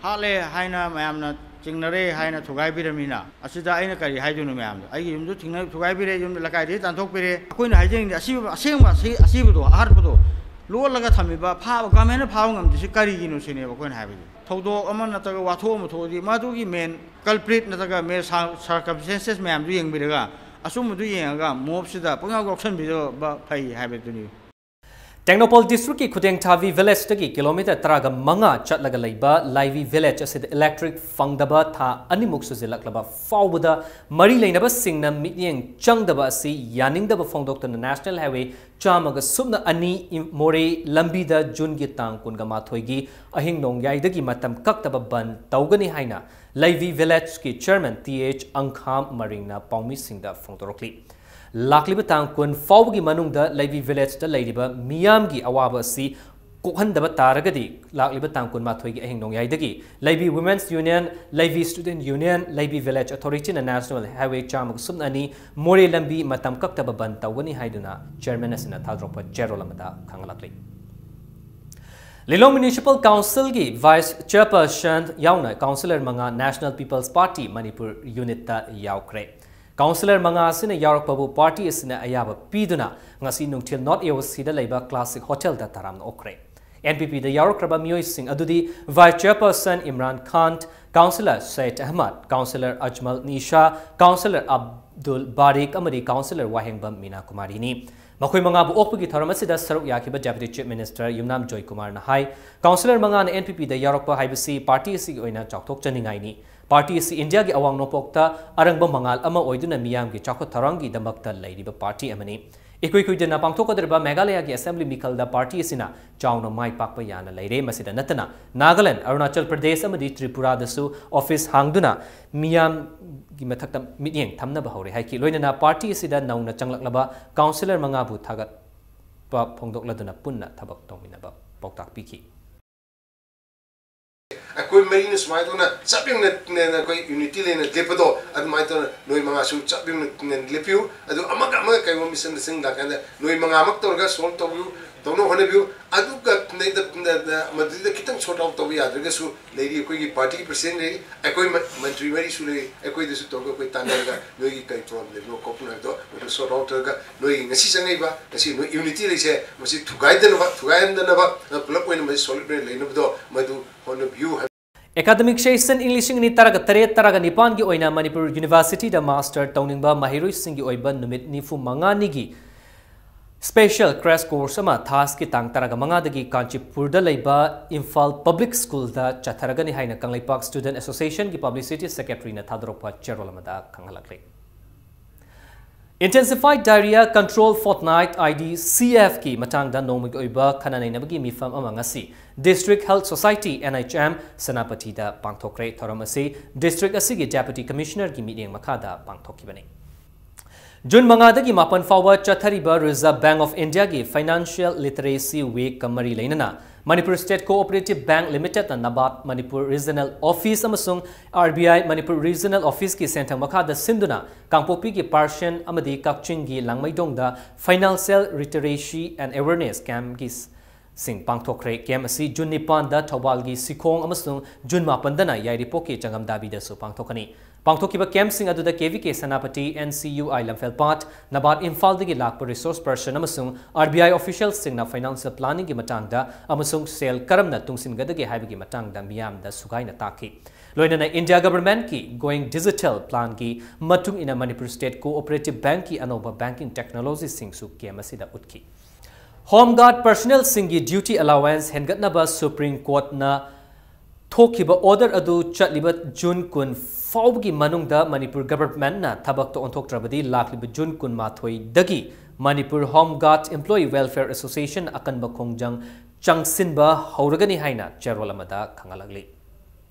ꯍꯥꯠꯂꯦ ꯍꯥꯏꯅ ꯃꯌꯥꯝꯅ ꯆꯤꯡꯅꯔꯦ ꯍꯥꯏꯅ ꯊꯨꯒꯥꯏꯕꯤꯔꯝꯃꯤꯅ, ꯑꯁꯤꯗ ꯑꯩꯅ ꯀꯔꯤ ꯍꯥꯏꯗꯣꯏꯅꯣ? ꯃꯌꯥꯝꯗꯣ ꯑꯩꯒꯤ ꯌꯨꯝꯗꯨ ꯊꯤꯡꯅ-, ꯊꯨꯒꯥꯏꯕꯤꯔꯦ, ꯌꯨꯝꯗ ꯂꯩꯀꯥꯏꯗꯒꯤ ꯇꯥꯟꯊꯣꯛꯄꯤꯔꯦ꯫ ꯑꯩꯈꯣꯏꯅ ꯍꯥꯏꯖꯅꯤꯡꯉꯤꯗꯤ ꯑꯁꯤꯕ, ꯑꯁꯦꯡꯕ ꯑꯁꯤ-, ꯑꯁꯤꯕꯗꯣ, ꯑꯍꯥꯠꯄꯗꯣ ꯂꯣꯠꯂꯒ ꯊꯝꯃꯤꯕ, ꯐꯥꯕ, ꯒꯃꯦꯟꯅ ꯐꯥꯕ ꯉꯝꯗ꯭ꯔꯤꯁꯤ ꯀꯔꯤꯒꯤꯅꯣ ꯁꯤꯅꯦꯕ ꯑꯩꯈꯣꯏꯅ ꯍꯥꯏꯕꯗꯤ꯫ ꯊꯧꯗꯣꯛ ꯑꯃ ꯅꯠꯇ꯭ꯔꯒ ꯋꯥꯊꯣꯛ ꯑꯃ ꯊꯣꯛꯑꯗꯤ ꯃꯗꯨꯒꯤ ꯃꯦꯟ ꯀꯜꯄ꯭ꯔꯤꯠ ꯅꯠꯇ꯭ꯔꯒ ꯃꯦꯟ ꯁꯥ-, ꯁꯔꯀꯝꯁ꯭ꯇꯦꯟꯁꯦꯁ ꯃꯌꯥꯝꯗꯨ ꯌꯦꯡꯕꯤꯔꯒ, ꯑꯆꯨꯝꯕꯗꯨ ꯌꯦꯡꯉꯒ ꯃꯣꯞꯁꯤꯗ ꯄꯪꯌꯥꯎ ꯌꯥꯎꯁꯟꯕꯤꯗꯕ ꯐꯩ ꯍꯥꯏꯕꯗꯨꯅꯤ꯫ ꯇꯦꯡꯅꯧꯄꯜ ꯗꯤꯁꯇ꯭ꯔꯤꯛꯀꯤ ꯈꯨꯗꯦꯡꯊꯥꯕꯤ ꯚꯤꯂꯦꯖꯇꯒꯤ ꯀꯤꯂꯣꯃꯤꯇꯔ ꯇꯔꯥꯒ ꯃꯉꯥ ꯆꯠꯂꯒ ꯂꯩꯕ ꯂꯩꯕꯤ ꯚꯤꯂꯦꯖ ꯑꯁꯤꯗ ꯏꯂꯦꯛꯇ꯭ꯔꯤꯛ ꯐꯪꯗꯕ ꯊꯥ ꯑꯅꯤꯃꯨꯛ ꯁꯨꯖꯤꯜꯂꯛꯂꯕ ꯐꯥꯎꯕꯗ ꯃꯔꯤ ꯂꯩꯅꯕꯁꯤꯡꯅ ꯃꯤꯠꯌꯦꯡ ꯆꯪꯗꯕ ꯑꯁꯤ ꯌꯥꯅꯤꯡꯗꯕ ꯐꯣꯡꯗꯣꯛꯇꯨꯅ ꯅꯦꯁꯅꯦꯜ ꯍꯥꯏꯋꯦ ꯆꯥꯝꯃꯒ ꯁꯨꯞꯅ ꯑꯅꯤ ꯃꯣꯔꯦ ꯂꯝꯕꯤꯗ ꯖꯨꯟꯒꯤ ꯇꯥꯡ ꯀꯨꯟꯒ ꯃꯥꯊꯣꯏꯒꯤ ꯑꯍꯤꯡ ꯅꯣꯡꯌꯥꯏꯗꯒꯤ ꯃꯇꯝ ꯀꯛꯇꯕ ꯕꯟ ꯇꯧꯒꯅꯤ ꯍꯥꯏꯅ ꯂꯩꯕꯤ ꯚꯤꯂꯦꯖꯀꯤ ꯆꯤꯌꯔꯃꯦꯟ ꯇꯤ ꯑꯩꯆ ꯑꯪꯈꯥꯝ ꯃꯔꯤꯡꯅ ꯄꯥꯎꯃꯤꯁꯤꯡꯗ ꯐꯣꯡꯗꯣꯔꯛꯂꯤ꯫ ꯂꯥꯛꯂꯤꯕ ꯇꯥꯡ ꯀꯨꯟ ꯐꯥꯎꯕꯒꯤ ꯃꯅꯨꯡꯗ ꯂꯩꯕꯤ ꯚꯤꯂꯦꯖꯇ ꯂꯩꯔꯤꯕ ꯃꯤꯌꯥꯝꯒꯤ ꯑꯋꯥꯕ ꯑꯁꯤ ꯀꯣꯛꯍꯟꯗꯕ ꯇꯥꯔꯒꯗꯤ ꯂꯥꯛꯂꯤꯕ ꯇꯥꯡ ꯀꯨꯟꯃꯥꯊꯣꯏꯒꯤ ꯑꯍꯤꯡ ꯅꯣꯡꯌꯥꯏꯗꯒꯤ ꯂꯩꯕꯤ Women's Union, ꯂꯩꯕꯤ Student Union, ꯂꯩꯕꯤ Village Authorityꯅ National Highway ꯆꯥꯝꯃꯒ ꯁꯨꯞꯅ ꯑꯅꯤ ꯃꯣꯔꯦ ꯂꯝꯕꯤ ꯃꯇꯝ ꯀꯛꯇꯕ ꯕꯟ ꯇꯧꯒꯅꯤ ꯍꯥꯏꯗꯨꯅ ꯆꯤꯌꯔꯃꯦꯟ ꯑꯁꯤꯅ ꯊꯥꯗꯣꯔꯛꯄ ꯆꯦꯔꯣꯜ ꯑꯃꯗ ꯈꯪꯍꯜꯂꯛꯂꯤ꯫ ꯂꯤꯂꯣꯡ Municipal Councilꯒꯤ Vice Chairperson ꯌꯥꯎꯅ councillor ꯃꯉꯥ National People's Party ꯃꯅꯤꯄꯨꯔ unitꯇ ꯌꯥꯎꯈ꯭ꯔꯦ꯫ Councillor ꯃꯉꯥ ꯑꯁꯤꯅ ꯌꯥꯎꯔꯛꯄꯕꯨ party ꯑꯁꯤꯅ ꯑꯌꯥꯕ ꯄꯤꯗꯨꯅ ꯉꯁꯤ ꯅꯨꯡꯊꯤꯜ North A O Cꯗ ꯂꯩꯕ Classic Hotelꯗ ꯇꯔꯥꯝꯅ ꯑꯣꯛꯈ꯭ꯔꯦ꯫ N P Pꯗ ꯌꯥꯎꯔꯛꯈ꯭ꯔꯕ ꯃꯤꯑꯣꯏꯁꯤꯡ ꯑꯗꯨꯗꯤ Vice Chairperson ꯏꯝꯔꯥꯟ ꯈꯥꯟ, Councillor ꯁꯩꯌꯗ ꯑꯍꯃꯗ, Councillor ꯑꯖꯃꯜ ꯅꯤꯁꯥ, Councillor ꯑꯕꯗꯨꯜ ꯕꯥꯔꯤꯛ ꯑꯃꯗꯤ Councillor ꯋꯥꯍꯦꯡꯕꯝ ꯃꯤꯅꯥ ꯀꯨꯃꯥꯔꯤꯅꯤ꯫ ꯃꯈꯣꯏ ꯃꯉꯥꯕꯨ ꯑꯣꯛꯄꯒꯤ ꯊꯧꯔꯝ ꯑꯁꯤꯗ ꯁꯔꯨꯛ ꯌꯥꯈꯤꯕ Deputy Chief Minister ꯌꯨꯝꯅꯥꯝ ꯖꯣꯏꯀꯨꯃꯥꯔꯅ ꯍꯥꯏ, Councillor ꯃꯉꯥꯅ N P Pꯗ ꯌꯥꯎꯔꯛꯄ ꯍꯥꯏꯕꯁꯤ party ꯑꯁꯤꯒꯤ ꯑꯣꯏꯅ ꯆꯥꯎꯊꯣꯛꯆꯅꯤꯡꯉꯥꯏꯅꯤ꯫ Party ꯑꯁꯤ ꯏꯟꯗꯤꯌꯥꯒꯤ ꯑꯋꯥꯡ ꯅꯣꯡꯄꯣꯛꯇ ꯑꯔꯪꯕ ꯃꯉꯥꯜ ꯑꯃ ꯑꯣꯏꯗꯨꯅ ꯃꯤꯌꯥꯝꯒꯤ ꯆꯥꯎꯈꯠ ꯊꯧꯔꯥꯡꯒꯤꯗꯃꯛꯇ ꯂꯩꯔꯤꯕ party ꯑꯃꯅꯤ꯫ ꯏꯀꯨꯏ ꯀꯨꯏꯗꯅ ꯄꯥꯡꯊꯣꯛꯀꯗꯧꯔꯤꯕ ꯃꯦꯘꯥꯂꯌꯥꯒꯤ Assembly ꯃꯤꯈꯜꯗ party ꯑꯁꯤꯅ ꯆꯥꯎꯅ ꯃꯥꯏ ꯄꯥꯛꯄ ꯌꯥꯅ ꯂꯩꯔꯦ꯫ ꯃꯁꯤꯗ ꯅꯠꯇꯅ ꯅꯥꯒꯥꯂꯦꯟ, ꯑꯔꯨꯅꯥꯆꯜ ꯄ꯭ꯔꯗꯦꯁ ꯑꯃꯗꯤ ꯇ꯭ꯔꯤꯄꯨꯔꯥꯗꯁꯨ office ꯍꯥꯡꯗꯨꯅ ꯃꯤꯌꯥꯝꯒꯤ ꯃꯊꯛꯇ ꯃꯤꯠꯌꯦꯡ ꯊꯝꯅꯕ ꯍꯧꯔꯦ ꯍꯥꯏꯈꯤ꯫ ꯂꯣꯏꯅꯅ party ꯑꯁꯤꯗ ꯅꯧꯅ ꯆꯪꯂꯛꯂꯕ councillor ꯃꯉꯥꯕꯨ ꯊꯥꯒꯠꯄ ꯐꯣꯡꯗꯣꯛꯂꯗꯨꯅ ꯄꯨꯟꯅ ꯊꯕꯛ ꯇꯧꯃꯤꯟꯅꯕ ꯄꯥꯎꯇꯥꯛ ꯄꯤꯈꯤ꯫ ꯑꯩꯈꯣꯏ ꯃꯔꯤꯅ ꯁꯨꯃꯥꯏꯅ ꯇꯧꯅ ꯆꯞ ꯌꯨꯡꯅ ꯑꯩꯈꯣꯏ unity ꯂꯩꯅ ꯂꯦꯞꯄꯗꯣ, ꯑꯗꯨꯃꯥꯏꯅ ꯇꯧꯅ ꯅꯣꯏ ꯃꯉꯥꯁꯨ ꯆꯞ ꯌꯨꯡꯅ ꯂꯦꯞꯄꯤꯌꯨ꯫ ꯑꯗꯨ ꯑꯃꯒ ꯑꯃꯒ ꯀꯩꯒꯨꯝꯕ misunderstanding ꯂꯥꯛꯀꯥꯟꯗ ꯅꯣꯏ ꯃꯉꯥꯃꯛ ꯇꯧꯔꯒ solve ꯇꯧꯕꯤꯌꯨ꯫ ꯇꯧꯅꯕ ꯍꯣꯠꯅꯕꯤꯌꯨ꯫ ꯑꯗꯨꯒ ꯅꯩꯗ-, ꯅ-, ꯅ-, ꯃꯗꯨꯗ ꯈꯤꯇꯪ sort out ꯇꯧꯕ ꯌꯥꯗ꯭ꯔꯒꯁꯨ ꯂꯩꯔꯤ, ꯑꯩꯈꯣꯏꯒꯤ partyꯒꯤ president ꯂꯩꯔꯤ, ꯑꯩꯈꯣꯏ ꯃ-, ꯃꯟꯇ꯭ꯔꯤ ꯃꯔꯤꯁꯨ ꯂꯩꯔꯤ, ꯑꯩꯈꯣꯏꯗꯁꯨ ꯇꯧꯔꯒ ꯑꯩꯈꯣꯏ ꯇꯥꯟꯅꯔꯒ ꯅꯣꯏꯒꯤ ꯀꯔꯤ problem ꯂꯩꯕꯅꯣ ꯈꯣꯠꯄꯅꯣ ꯍꯥꯏꯕꯗꯣ ꯃꯗꯨ sort out ꯇꯧꯔꯒ ꯅꯣꯏꯒꯤ ꯉꯁꯤ ꯆꯪꯉꯛꯏꯕ, ꯉꯁꯤ ꯅꯣꯏ unity ꯂꯩꯁꯦ, ꯃꯁꯤ ꯊꯨꯒꯥꯏꯗꯅꯕ, ꯊꯨꯒꯥꯏꯍꯟꯗꯅꯕ, ꯑ, ꯄꯨꯂꯞ ꯑꯣꯏꯅ ꯃꯁꯤ solid ꯑꯣꯏꯅ ꯂꯩꯅꯕꯗꯣ ꯃꯗꯨ ꯍꯣꯠꯅꯕꯤꯌꯨ ꯍꯥꯏꯕ꯫ Academic session ꯏꯪ ꯂꯤꯁꯤꯡ ꯑꯅꯤ ꯇꯔꯥꯒ ꯇꯔꯦꯠ ꯇꯔꯥꯒ ꯅꯤꯄꯥꯟꯒꯤ ꯑꯣꯏꯅ ꯃꯅꯤꯄꯨꯔ Universityꯗ master ꯇꯧꯅꯤꯡꯕ ꯃꯍꯩꯔꯣꯏꯁꯤꯡꯒꯤ ꯑꯣꯏꯕ ꯅꯨꯃꯤꯠ ꯅꯤꯐꯨ ꯃꯉꯥꯅꯤꯒꯤ Special crash course ꯑꯃ ꯊꯥꯁꯀꯤ ꯇꯥꯡ ꯇꯔꯥꯃꯉꯥꯗꯒꯤ ꯀꯥꯟꯆꯤꯄꯨꯔꯗ ꯂꯩꯕ ꯏꯝꯐꯥꯜ ꯄꯕ꯭ꯂꯤꯛ ꯁ꯭ꯀꯨꯜꯗ ꯆꯠꯊꯔꯒꯅꯤ ꯍꯥꯏꯅ ꯀꯪꯂꯩꯄꯥꯛ Student Association ꯒꯤ publicity secretary ꯅ ꯊꯥꯗꯣꯔꯛꯄ ꯆꯦꯔꯣꯜ ꯑꯃꯗ ꯈꯪꯍꯜꯂꯛꯂꯤ꯫ Intensified Diarrhea Control Fortnight, I D C F ꯀꯤ ꯃꯇꯥꯡꯗ ꯅꯣꯡꯃꯒꯤ ꯑꯣꯏꯕ ꯈꯟꯅ ꯅꯩꯅꯕꯒꯤ ꯃꯤꯐꯝ ꯑꯃ ꯉꯁꯤ District Health Society, N H M, ꯁꯦꯅꯥꯄꯇꯤꯗ ꯄꯥꯡꯊꯣꯛꯈ꯭ꯔꯦ꯫ ꯊꯧꯔꯝ ꯑꯁꯤ district ꯑꯁꯤꯒꯤ Deputy Commissioner ꯒꯤ ꯃꯤꯠꯌꯦꯡ ꯃꯈꯥꯗ ꯄꯥꯡꯊꯣꯛꯈꯤꯕꯅꯤ꯫ ꯖꯨꯟ ꯃꯉꯥꯗꯒꯤ ꯃꯥꯄꯟ ꯐꯥꯎꯕ ꯆꯠꯊꯔꯤꯕ Reserve Bank of India ꯒꯤ Financial Literacy Week ꯀ ꯃꯔꯤ ꯂꯩꯅꯅ Manipur State Cooperative Bank Limited ꯅ NABARD Manipur Regional Office ꯑꯃꯁꯨꯡ R B I Manipur Regional Office ꯀꯤ ꯁꯦꯟꯊꯪ ꯃꯈꯥꯗ ꯁꯤꯟꯗꯨꯅ ꯀꯥꯡꯄꯣꯛꯄꯤꯒꯤ ꯄꯥꯔꯁꯦꯟ ꯑꯃꯗꯤ ꯀꯛꯆꯤꯡꯒꯤ ꯂꯥꯡꯃꯩꯗꯣꯡꯗ Financial Literacy and Awareness Camp ꯒꯤ ꯁꯤꯡ ꯄꯥꯡꯊꯣꯛꯈ꯭ꯔꯦ꯫ Camp ꯑꯁꯤ ꯖꯨꯟ ꯅꯤꯄꯥꯟꯗ ꯊꯧꯕꯥꯜꯒꯤ ꯁꯤꯈꯣꯡ ꯑꯃꯁꯨꯡ ꯖꯨꯟ ꯃꯥꯄꯟꯗꯅ ꯌꯥꯏꯔꯤꯄꯣꯛꯀꯤ ꯆꯪꯉꯝꯗꯥꯕꯤꯗꯁꯨ ꯄꯥꯡꯊꯣꯛꯀꯅꯤ꯫ ꯄꯥꯡꯊꯣꯛꯈꯤꯕ camp ꯁꯤꯡ ꯑꯗꯨꯗ K V K Senapati, N C U I ꯂꯝꯐꯦꯜꯄꯥꯠ, NABARD ꯏꯝꯐꯥꯜꯗꯒꯤ ꯂꯥꯛꯄ resource person ꯑꯃꯁꯨꯡ R B I official ꯁꯤꯡꯅ financial planning ꯒꯤ ꯃꯇꯥꯡꯗ ꯑꯃꯁꯨꯡ ꯁꯦꯜ ꯀꯔꯝꯅ ꯇꯨꯡꯁꯤꯟꯒꯗꯒꯦ ꯍꯥꯏꯕꯒꯤ ꯃꯇꯥꯡꯗ ꯃꯤꯌꯥꯝꯗ ꯁꯨꯒꯥꯏꯅ ꯇꯥꯛꯈꯤ꯫ ꯂꯣꯏꯅꯅ India Government ꯀꯤ Going Digital Plan ꯒꯤ ꯃꯇꯨꯡ ꯏꯟꯅ Manipur State Cooperative Bank ꯀꯤ ꯑꯅꯧꯕ banking technology ꯁꯤꯡꯁꯨ camp ꯑꯁꯤꯗ ꯎꯠꯈꯤ꯫ Home Guard personnel ꯁꯤꯡꯒꯤ duty allowance ꯍꯦꯟꯒꯠꯅꯕ Supreme Court ꯅ ꯊꯣꯛꯈꯤꯕ order ꯑꯗꯨ ꯆꯠꯂꯤꯕ ꯖꯨꯟ ꯀꯨꯟ ꯐꯥꯎꯕꯒꯤ ꯃꯅꯨꯡꯗ Manipur Government ꯅ ꯊꯕꯛꯇ ꯑꯣꯟꯊꯣꯛꯇ꯭ꯔꯕꯗꯤ ꯂꯥꯛꯂꯤꯕ June ꯀꯨꯟꯃꯥꯊꯣꯏꯗꯒꯤ Manipur Home Guard Employee Welfare Association ꯑꯀꯟꯕ ꯈꯣꯡꯖꯪ ꯆꯪꯁꯤꯟꯕ ꯍꯧꯔꯒꯅꯤ ꯍꯥꯏꯅ ꯆꯦꯔꯣꯜ ꯑꯃꯗ ꯈꯪꯍꯜꯂꯛꯂꯤ꯫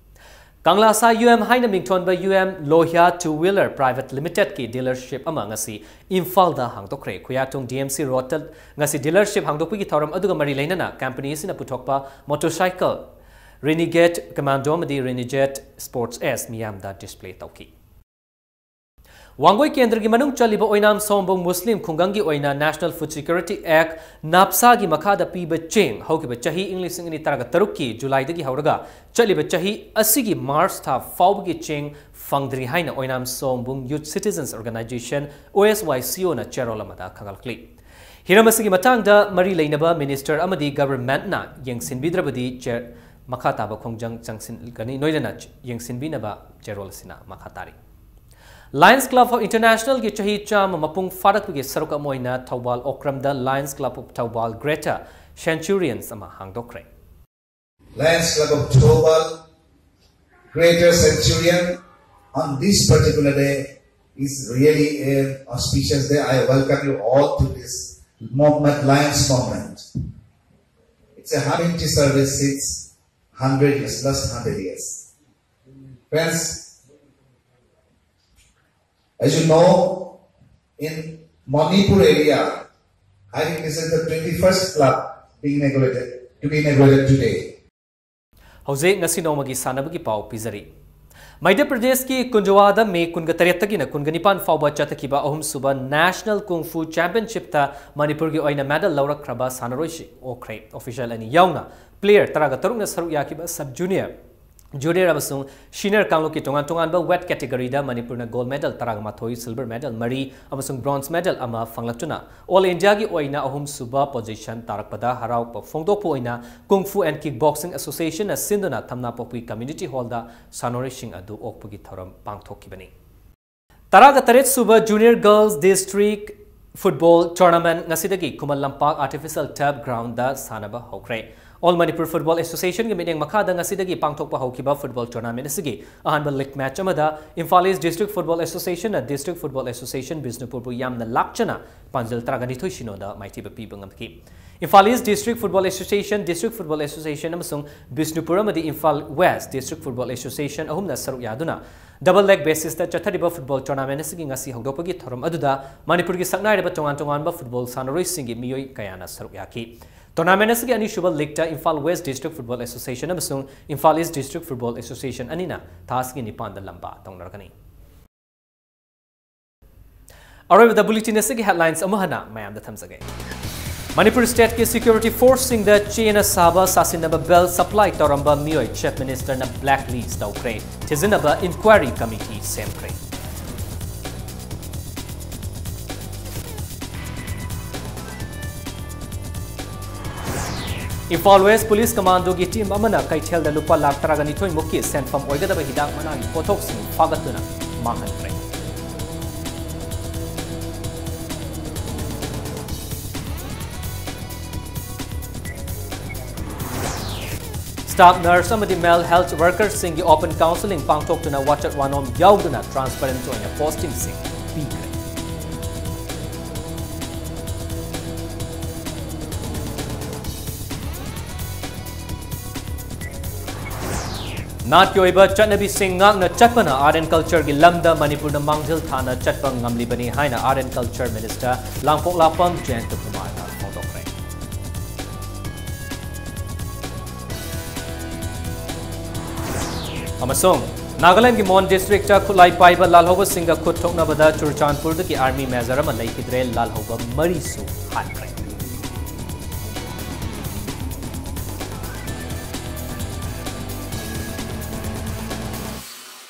ꯀꯪꯂꯥꯁꯥ U M ꯍꯥꯏꯅ ꯃꯤꯡꯊꯣꯟꯕ U M Lohia Two Wheeler Private Limited ꯀꯤ dealership ꯑꯃ ꯉꯁꯤ ꯏꯝꯐꯥꯜꯗ ꯍꯥꯡꯗꯣꯛꯈ꯭ꯔꯦ꯫ ꯈꯨꯌꯥꯊꯣꯡ D M C Road ꯇ ꯉꯁꯤ dealership ꯍꯥꯡꯗꯣꯛꯄꯒꯤ ꯊꯧꯔꯝ ꯑꯗꯨꯒ ꯃꯔꯤ ꯂꯩꯅꯅ company ꯑꯁꯤꯅ ꯄꯨꯊꯣꯛꯄ motorcycle Renegade Commando ꯑꯃꯗꯤ Renegade Sports S ꯃꯤꯌꯥꯝꯗ display ꯇꯧꯈꯤ꯫ ꯋꯥꯡꯒꯣꯏ ꯀꯦꯟꯗ꯭ꯔꯒꯤ ꯃꯅꯨꯡ ꯆꯜꯂꯤꯕ ꯑꯣꯏꯅꯥꯝ ꯁꯑꯣꯝꯕꯨꯡ ꯃꯨꯁꯂꯤꯝ ꯈꯨꯡꯒꯪꯒꯤ ꯑꯣꯏꯅ National Food Security Act, NAFSA ꯒꯤ ꯃꯈꯥꯗ ꯄꯤꯕ ꯆꯦꯡ ꯍꯧꯈꯤꯕ ꯆꯍꯤ ꯏꯪ ꯂꯤꯁꯤꯡ ꯑꯅꯤ ꯇꯔꯥꯇꯔꯨꯛꯀꯤ ꯖꯨꯂꯥꯏꯗꯒꯤ ꯍꯧꯔꯒ ꯆꯠꯂꯤꯕ ꯆꯍꯤ ꯑꯁꯤꯒꯤ ꯃꯥꯔꯆ ꯊꯥ ꯐꯥꯎꯕꯒꯤ ꯆꯦꯡ ꯐꯪꯗ꯭ꯔꯤ ꯍꯥꯏꯅ ꯑꯣꯏꯅꯥꯝ ꯁꯑꯣꯝꯕꯨꯡ Youth Citizens Organization, O S Y C O ꯅ ꯆꯦꯔꯣꯜ ꯑꯃꯗ ꯈꯪꯍꯜꯂꯛꯂꯤ꯫ ꯍꯤꯔꯝ ꯑꯁꯤꯒꯤ ꯃꯇꯥꯡꯗ ꯃꯔꯤ ꯂꯩꯅꯕ minister ꯑꯃꯗꯤ government ꯅ ꯌꯦꯡꯁꯤꯟꯕꯤꯗ꯭ꯔꯕꯗꯤ ꯆꯦ-, ꯃꯈꯥ ꯇꯥꯕ ꯈꯣꯡꯖꯪ ꯆꯪꯁꯤꯟꯒꯅꯤ ꯅꯣꯏꯅꯅ ꯌꯦꯡꯁꯤꯟꯕꯤꯅꯕ ꯆꯦꯔꯣꯜ ꯑꯁꯤꯅ ꯃꯈꯥ ꯇꯥꯔꯤ꯫ Lions Club of International ꯒꯤ ꯆꯍꯤ ꯆꯥꯝꯃ ꯃꯄꯨꯡ ꯐꯥꯔꯛꯄꯒꯤ ꯁꯔꯨꯛ ꯑꯃ ꯑꯣꯏꯅ Thoubal ꯑꯣꯀ꯭ꯔꯝꯗ Lions Club of Thoubal Greater Centurions ꯑꯃ ꯍꯥꯡꯗꯣꯛꯈ꯭ꯔꯦ꯫ Lions Club of Thoubal Greater Centurion on this particular day is really an auspicious day. I welcome you all to this moment, Lions moment. It's a community service since hundred years, last hundred years. Friends, as you know, in Manipur area, I think this is the twenty-first club being inaugurated, to be inaugurated today. ꯍꯧꯖꯤꯛ ꯉꯁꯤ ꯅꯣꯡꯃꯒꯤ ꯁꯥꯟꯅꯕꯒꯤ ꯄꯥꯎ ꯄꯤꯖꯔꯤ꯫ ꯃꯙ꯭ꯌ ꯄ꯭ꯔꯗꯦꯁꯀꯤ ꯀꯨꯟꯖꯋꯥꯗ ꯃꯦ ꯀꯨꯟꯒ ꯇꯔꯦꯠꯇꯒꯤꯅ ꯀꯨꯟꯒ ꯅꯤꯄꯥꯟ ꯐꯥꯎꯕ ꯆꯠꯊꯈꯤꯕ ꯑꯍꯨꯝꯁꯨꯕ National Kung Fu Championshipꯇ ꯃꯅꯤꯄꯨꯔꯒꯤ ꯑꯣꯏꯅ medal ꯂꯧꯔꯛꯈ꯭ꯔꯕ ꯁꯥꯟꯅꯔꯣꯏꯁꯤꯡ ꯑꯣꯛꯈ꯭ꯔꯦ꯫ Official ꯑꯅꯤ ꯌꯥꯎꯅ player ꯇꯔꯥꯒ ꯇꯔꯨꯛꯅ ꯁꯔꯨꯛ ꯌꯥꯈꯤꯕ sub junior, junior ꯑꯃꯁꯨꯡ senior ꯀꯥꯡꯂꯨꯞꯀꯤ ꯇꯣꯉꯥꯟ ꯇꯣꯉꯥꯟꯕ weight categoryꯗ ꯃꯅꯤꯄꯨꯔꯅ gold medal ꯇꯔꯥꯒ ꯃꯥꯊꯣꯏ, silver medal ꯃꯔꯤ ꯑꯃꯁꯨꯡ bronze medal ꯑꯃ ꯐꯪꯂꯛꯇꯨꯅ All Indiaꯒꯤ ꯑꯣꯏꯅ ꯑꯍꯨꯝꯁꯨꯕ position ꯇꯥꯔꯛꯄꯗ ꯍꯔꯥꯎꯕ ꯐꯣꯡꯗꯣꯛꯄ ꯑꯣꯏꯅ Kung Fu and Kickboxing Associationꯅ ꯁꯤꯟꯗꯨꯅ ꯊꯝꯅꯥꯄꯣꯛꯄꯤ Community Hallꯗ ꯁꯥꯟꯅꯔꯣꯏꯁꯤꯡ ꯑꯗꯨ ꯑꯣꯛꯄꯒꯤ ꯊꯧꯔꯝ ꯄꯥꯡꯊꯣꯛꯈꯤꯕꯅꯤ꯫ ꯇꯔꯥꯒ ꯇꯔꯦꯠ ꯁꯨꯕ Junior Girls District Football Tournament ꯉꯁꯤꯗꯒꯤ ꯈꯨꯃꯟ ꯂꯝꯄꯥꯛ Artificial Turf Groundꯗ ꯁꯥꯟꯅꯕ ꯍꯧꯈ꯭ꯔꯦ꯫ All Manipur Football Associationꯒꯤ ꯃꯤꯠꯌꯦꯡ ꯃꯈꯥꯗ ꯉꯁꯤꯗꯒꯤ ꯄꯥꯡꯊꯣꯛꯄ ꯍꯧꯈꯤꯕ football tournament ꯑꯁꯤꯒꯤ ꯑꯍꯥꯟꯕ league match ꯑꯃꯗ Imphal East District Football Associationꯅ District Football Association ꯕꯤꯁꯅꯨꯄꯨꯔꯕꯨ ꯌꯥꯝꯅ ꯂꯥꯛꯆꯅ ꯄꯥꯟꯖꯜ ꯇꯔꯥꯒ ꯅꯤꯊꯣꯏ ꯁꯤꯅꯣꯗ ꯃꯥꯏꯊꯤꯕ ꯄꯤꯕ ꯉꯝꯈꯤ꯫ Imphal East District Football Association, District Football Association ꯑꯃꯁꯨꯡ ꯕꯤꯁꯅꯨꯄꯨꯔ ꯑꯃꯗꯤ Imphal West District Football Association ꯑꯍꯨꯝꯅ ꯁꯔꯨꯛ ꯌꯥꯗꯨꯅ double leg basisꯇ ꯆꯠꯊꯔꯤꯕ football tournament ꯑꯁꯤꯒꯤ ꯉꯁꯤ ꯍꯧꯗꯣꯛꯄꯒꯤ ꯊꯧꯔꯝ ꯑꯗꯨꯗ ꯃꯅꯤꯄꯨꯔꯒꯤ ꯁꯛꯅꯥꯏꯔꯕ ꯇꯣꯉꯥꯟ ꯇꯣꯉꯥꯟꯕ football ꯁꯥꯟꯅꯔꯣꯏꯁꯤꯡꯒꯤ ꯃꯤꯑꯣꯏ ꯀꯌꯥꯅ ꯁꯔꯨꯛ ꯌꯥꯈꯤ꯫ Tournament ꯑꯁꯤꯒꯤ ꯑꯅꯤꯁꯨꯕ leagueꯇ Imphal West District Football Association ꯑꯃꯁꯨꯡ Imphal East District Football Association ꯑꯅꯤꯅ ꯊꯥ ꯑꯁꯤꯒꯤ ꯅꯤꯄꯥꯟꯗ ꯂꯝꯕꯥ ꯇꯧꯅꯔꯒꯅꯤ꯫ ꯑꯔꯣꯏꯕꯗ bulletin ꯑꯁꯤꯒꯤ headlines ꯑꯃꯨꯛ ꯍꯟꯅ ꯃꯌꯥꯝꯗ ꯊꯝꯖꯒꯦ꯫ ꯃꯅꯤꯄꯨꯔ stateꯀꯤ security forceꯁꯤꯡꯗ ꯆꯦꯅ ꯁꯥꯕ ꯁꯥꯁꯤꯟꯅꯕ belt supply ꯇꯧꯔꯝꯕ ꯃꯤꯑꯣꯏ Chief Ministerꯅ blacklist ꯇꯧꯈ꯭ꯔꯦ꯫ ꯊꯤꯖꯤꯟꯅꯕ inquiry committee ꯁꯦꯝꯈ꯭ꯔꯦ꯫ Imphal West Police Commandoꯒꯤ team ꯑꯃꯅ ꯀꯩꯊꯦꯜꯗ ꯂꯨꯄꯥ ꯂꯥꯈ ꯇꯔꯥꯒ ꯅꯤꯊꯣꯏ ꯃꯨꯛꯀꯤ ꯁꯦꯟꯐꯝ ꯑꯣꯏꯒꯗꯕ ꯍꯤꯗꯥꯛ ꯃꯅꯥꯒꯤ ꯄꯣꯠꯊꯣꯛꯁꯤꯡ ꯐꯥꯒꯠꯇꯨꯅ ꯃꯥꯡꯍꯟꯈ꯭ꯔꯦ꯫ Staff nurse ꯑꯃꯗꯤ male health workersꯁꯤꯡꯒꯤ open counselling ꯄꯥꯡꯊꯣꯛꯇꯨꯅ ꯋꯥꯆꯠ ꯋꯥꯅꯣꯝ ꯌꯥꯎꯗꯅ transparent ꯑꯣꯏꯅ postingꯁꯤꯡ ꯄꯤꯈ꯭ꯔꯦ꯫ ꯅꯥꯠꯀꯤ ꯑꯣꯏꯕ ꯆꯠꯅꯕꯤꯁꯤꯡ ꯉꯥꯛꯅ ꯆꯠꯄꯅ art and cultureꯒꯤ ꯂꯝꯗ ꯃꯅꯤꯄꯨꯔꯅ ꯃꯥꯡꯖꯤꯜ ꯊꯥꯅ ꯆꯠꯄ ꯉꯝꯂꯤꯕꯅꯤ ꯍꯥꯏꯅ Art and Culture Minister ꯂꯥꯡꯄꯣꯛꯂꯥꯛꯄꯝ ꯖꯌꯟꯇ ꯀꯨꯃꯥꯔꯅ ꯐꯣꯡꯗꯣꯛꯈ꯭ꯔꯦ꯫ ꯑꯃꯁꯨꯡ ꯅꯥꯒꯥꯂꯦꯟꯗꯒꯤ ꯃꯣꯟ districtꯇ ꯈꯨꯠꯂꯥꯏ ꯄꯥꯏꯕ ꯂꯥꯜꯍꯧꯕꯁꯤꯡꯒ ꯈꯨꯠ ꯊꯣꯛꯅꯕꯗ ꯆꯨꯔꯆꯥꯟꯄꯨꯔꯗꯒꯤ army major ꯑꯃ ꯂꯩꯈꯤꯗ꯭ꯔꯦ, ꯂꯥꯜꯍꯧꯕ ꯃꯔꯤꯁꯨ ꯍꯥꯠꯈ꯭ꯔꯦ꯫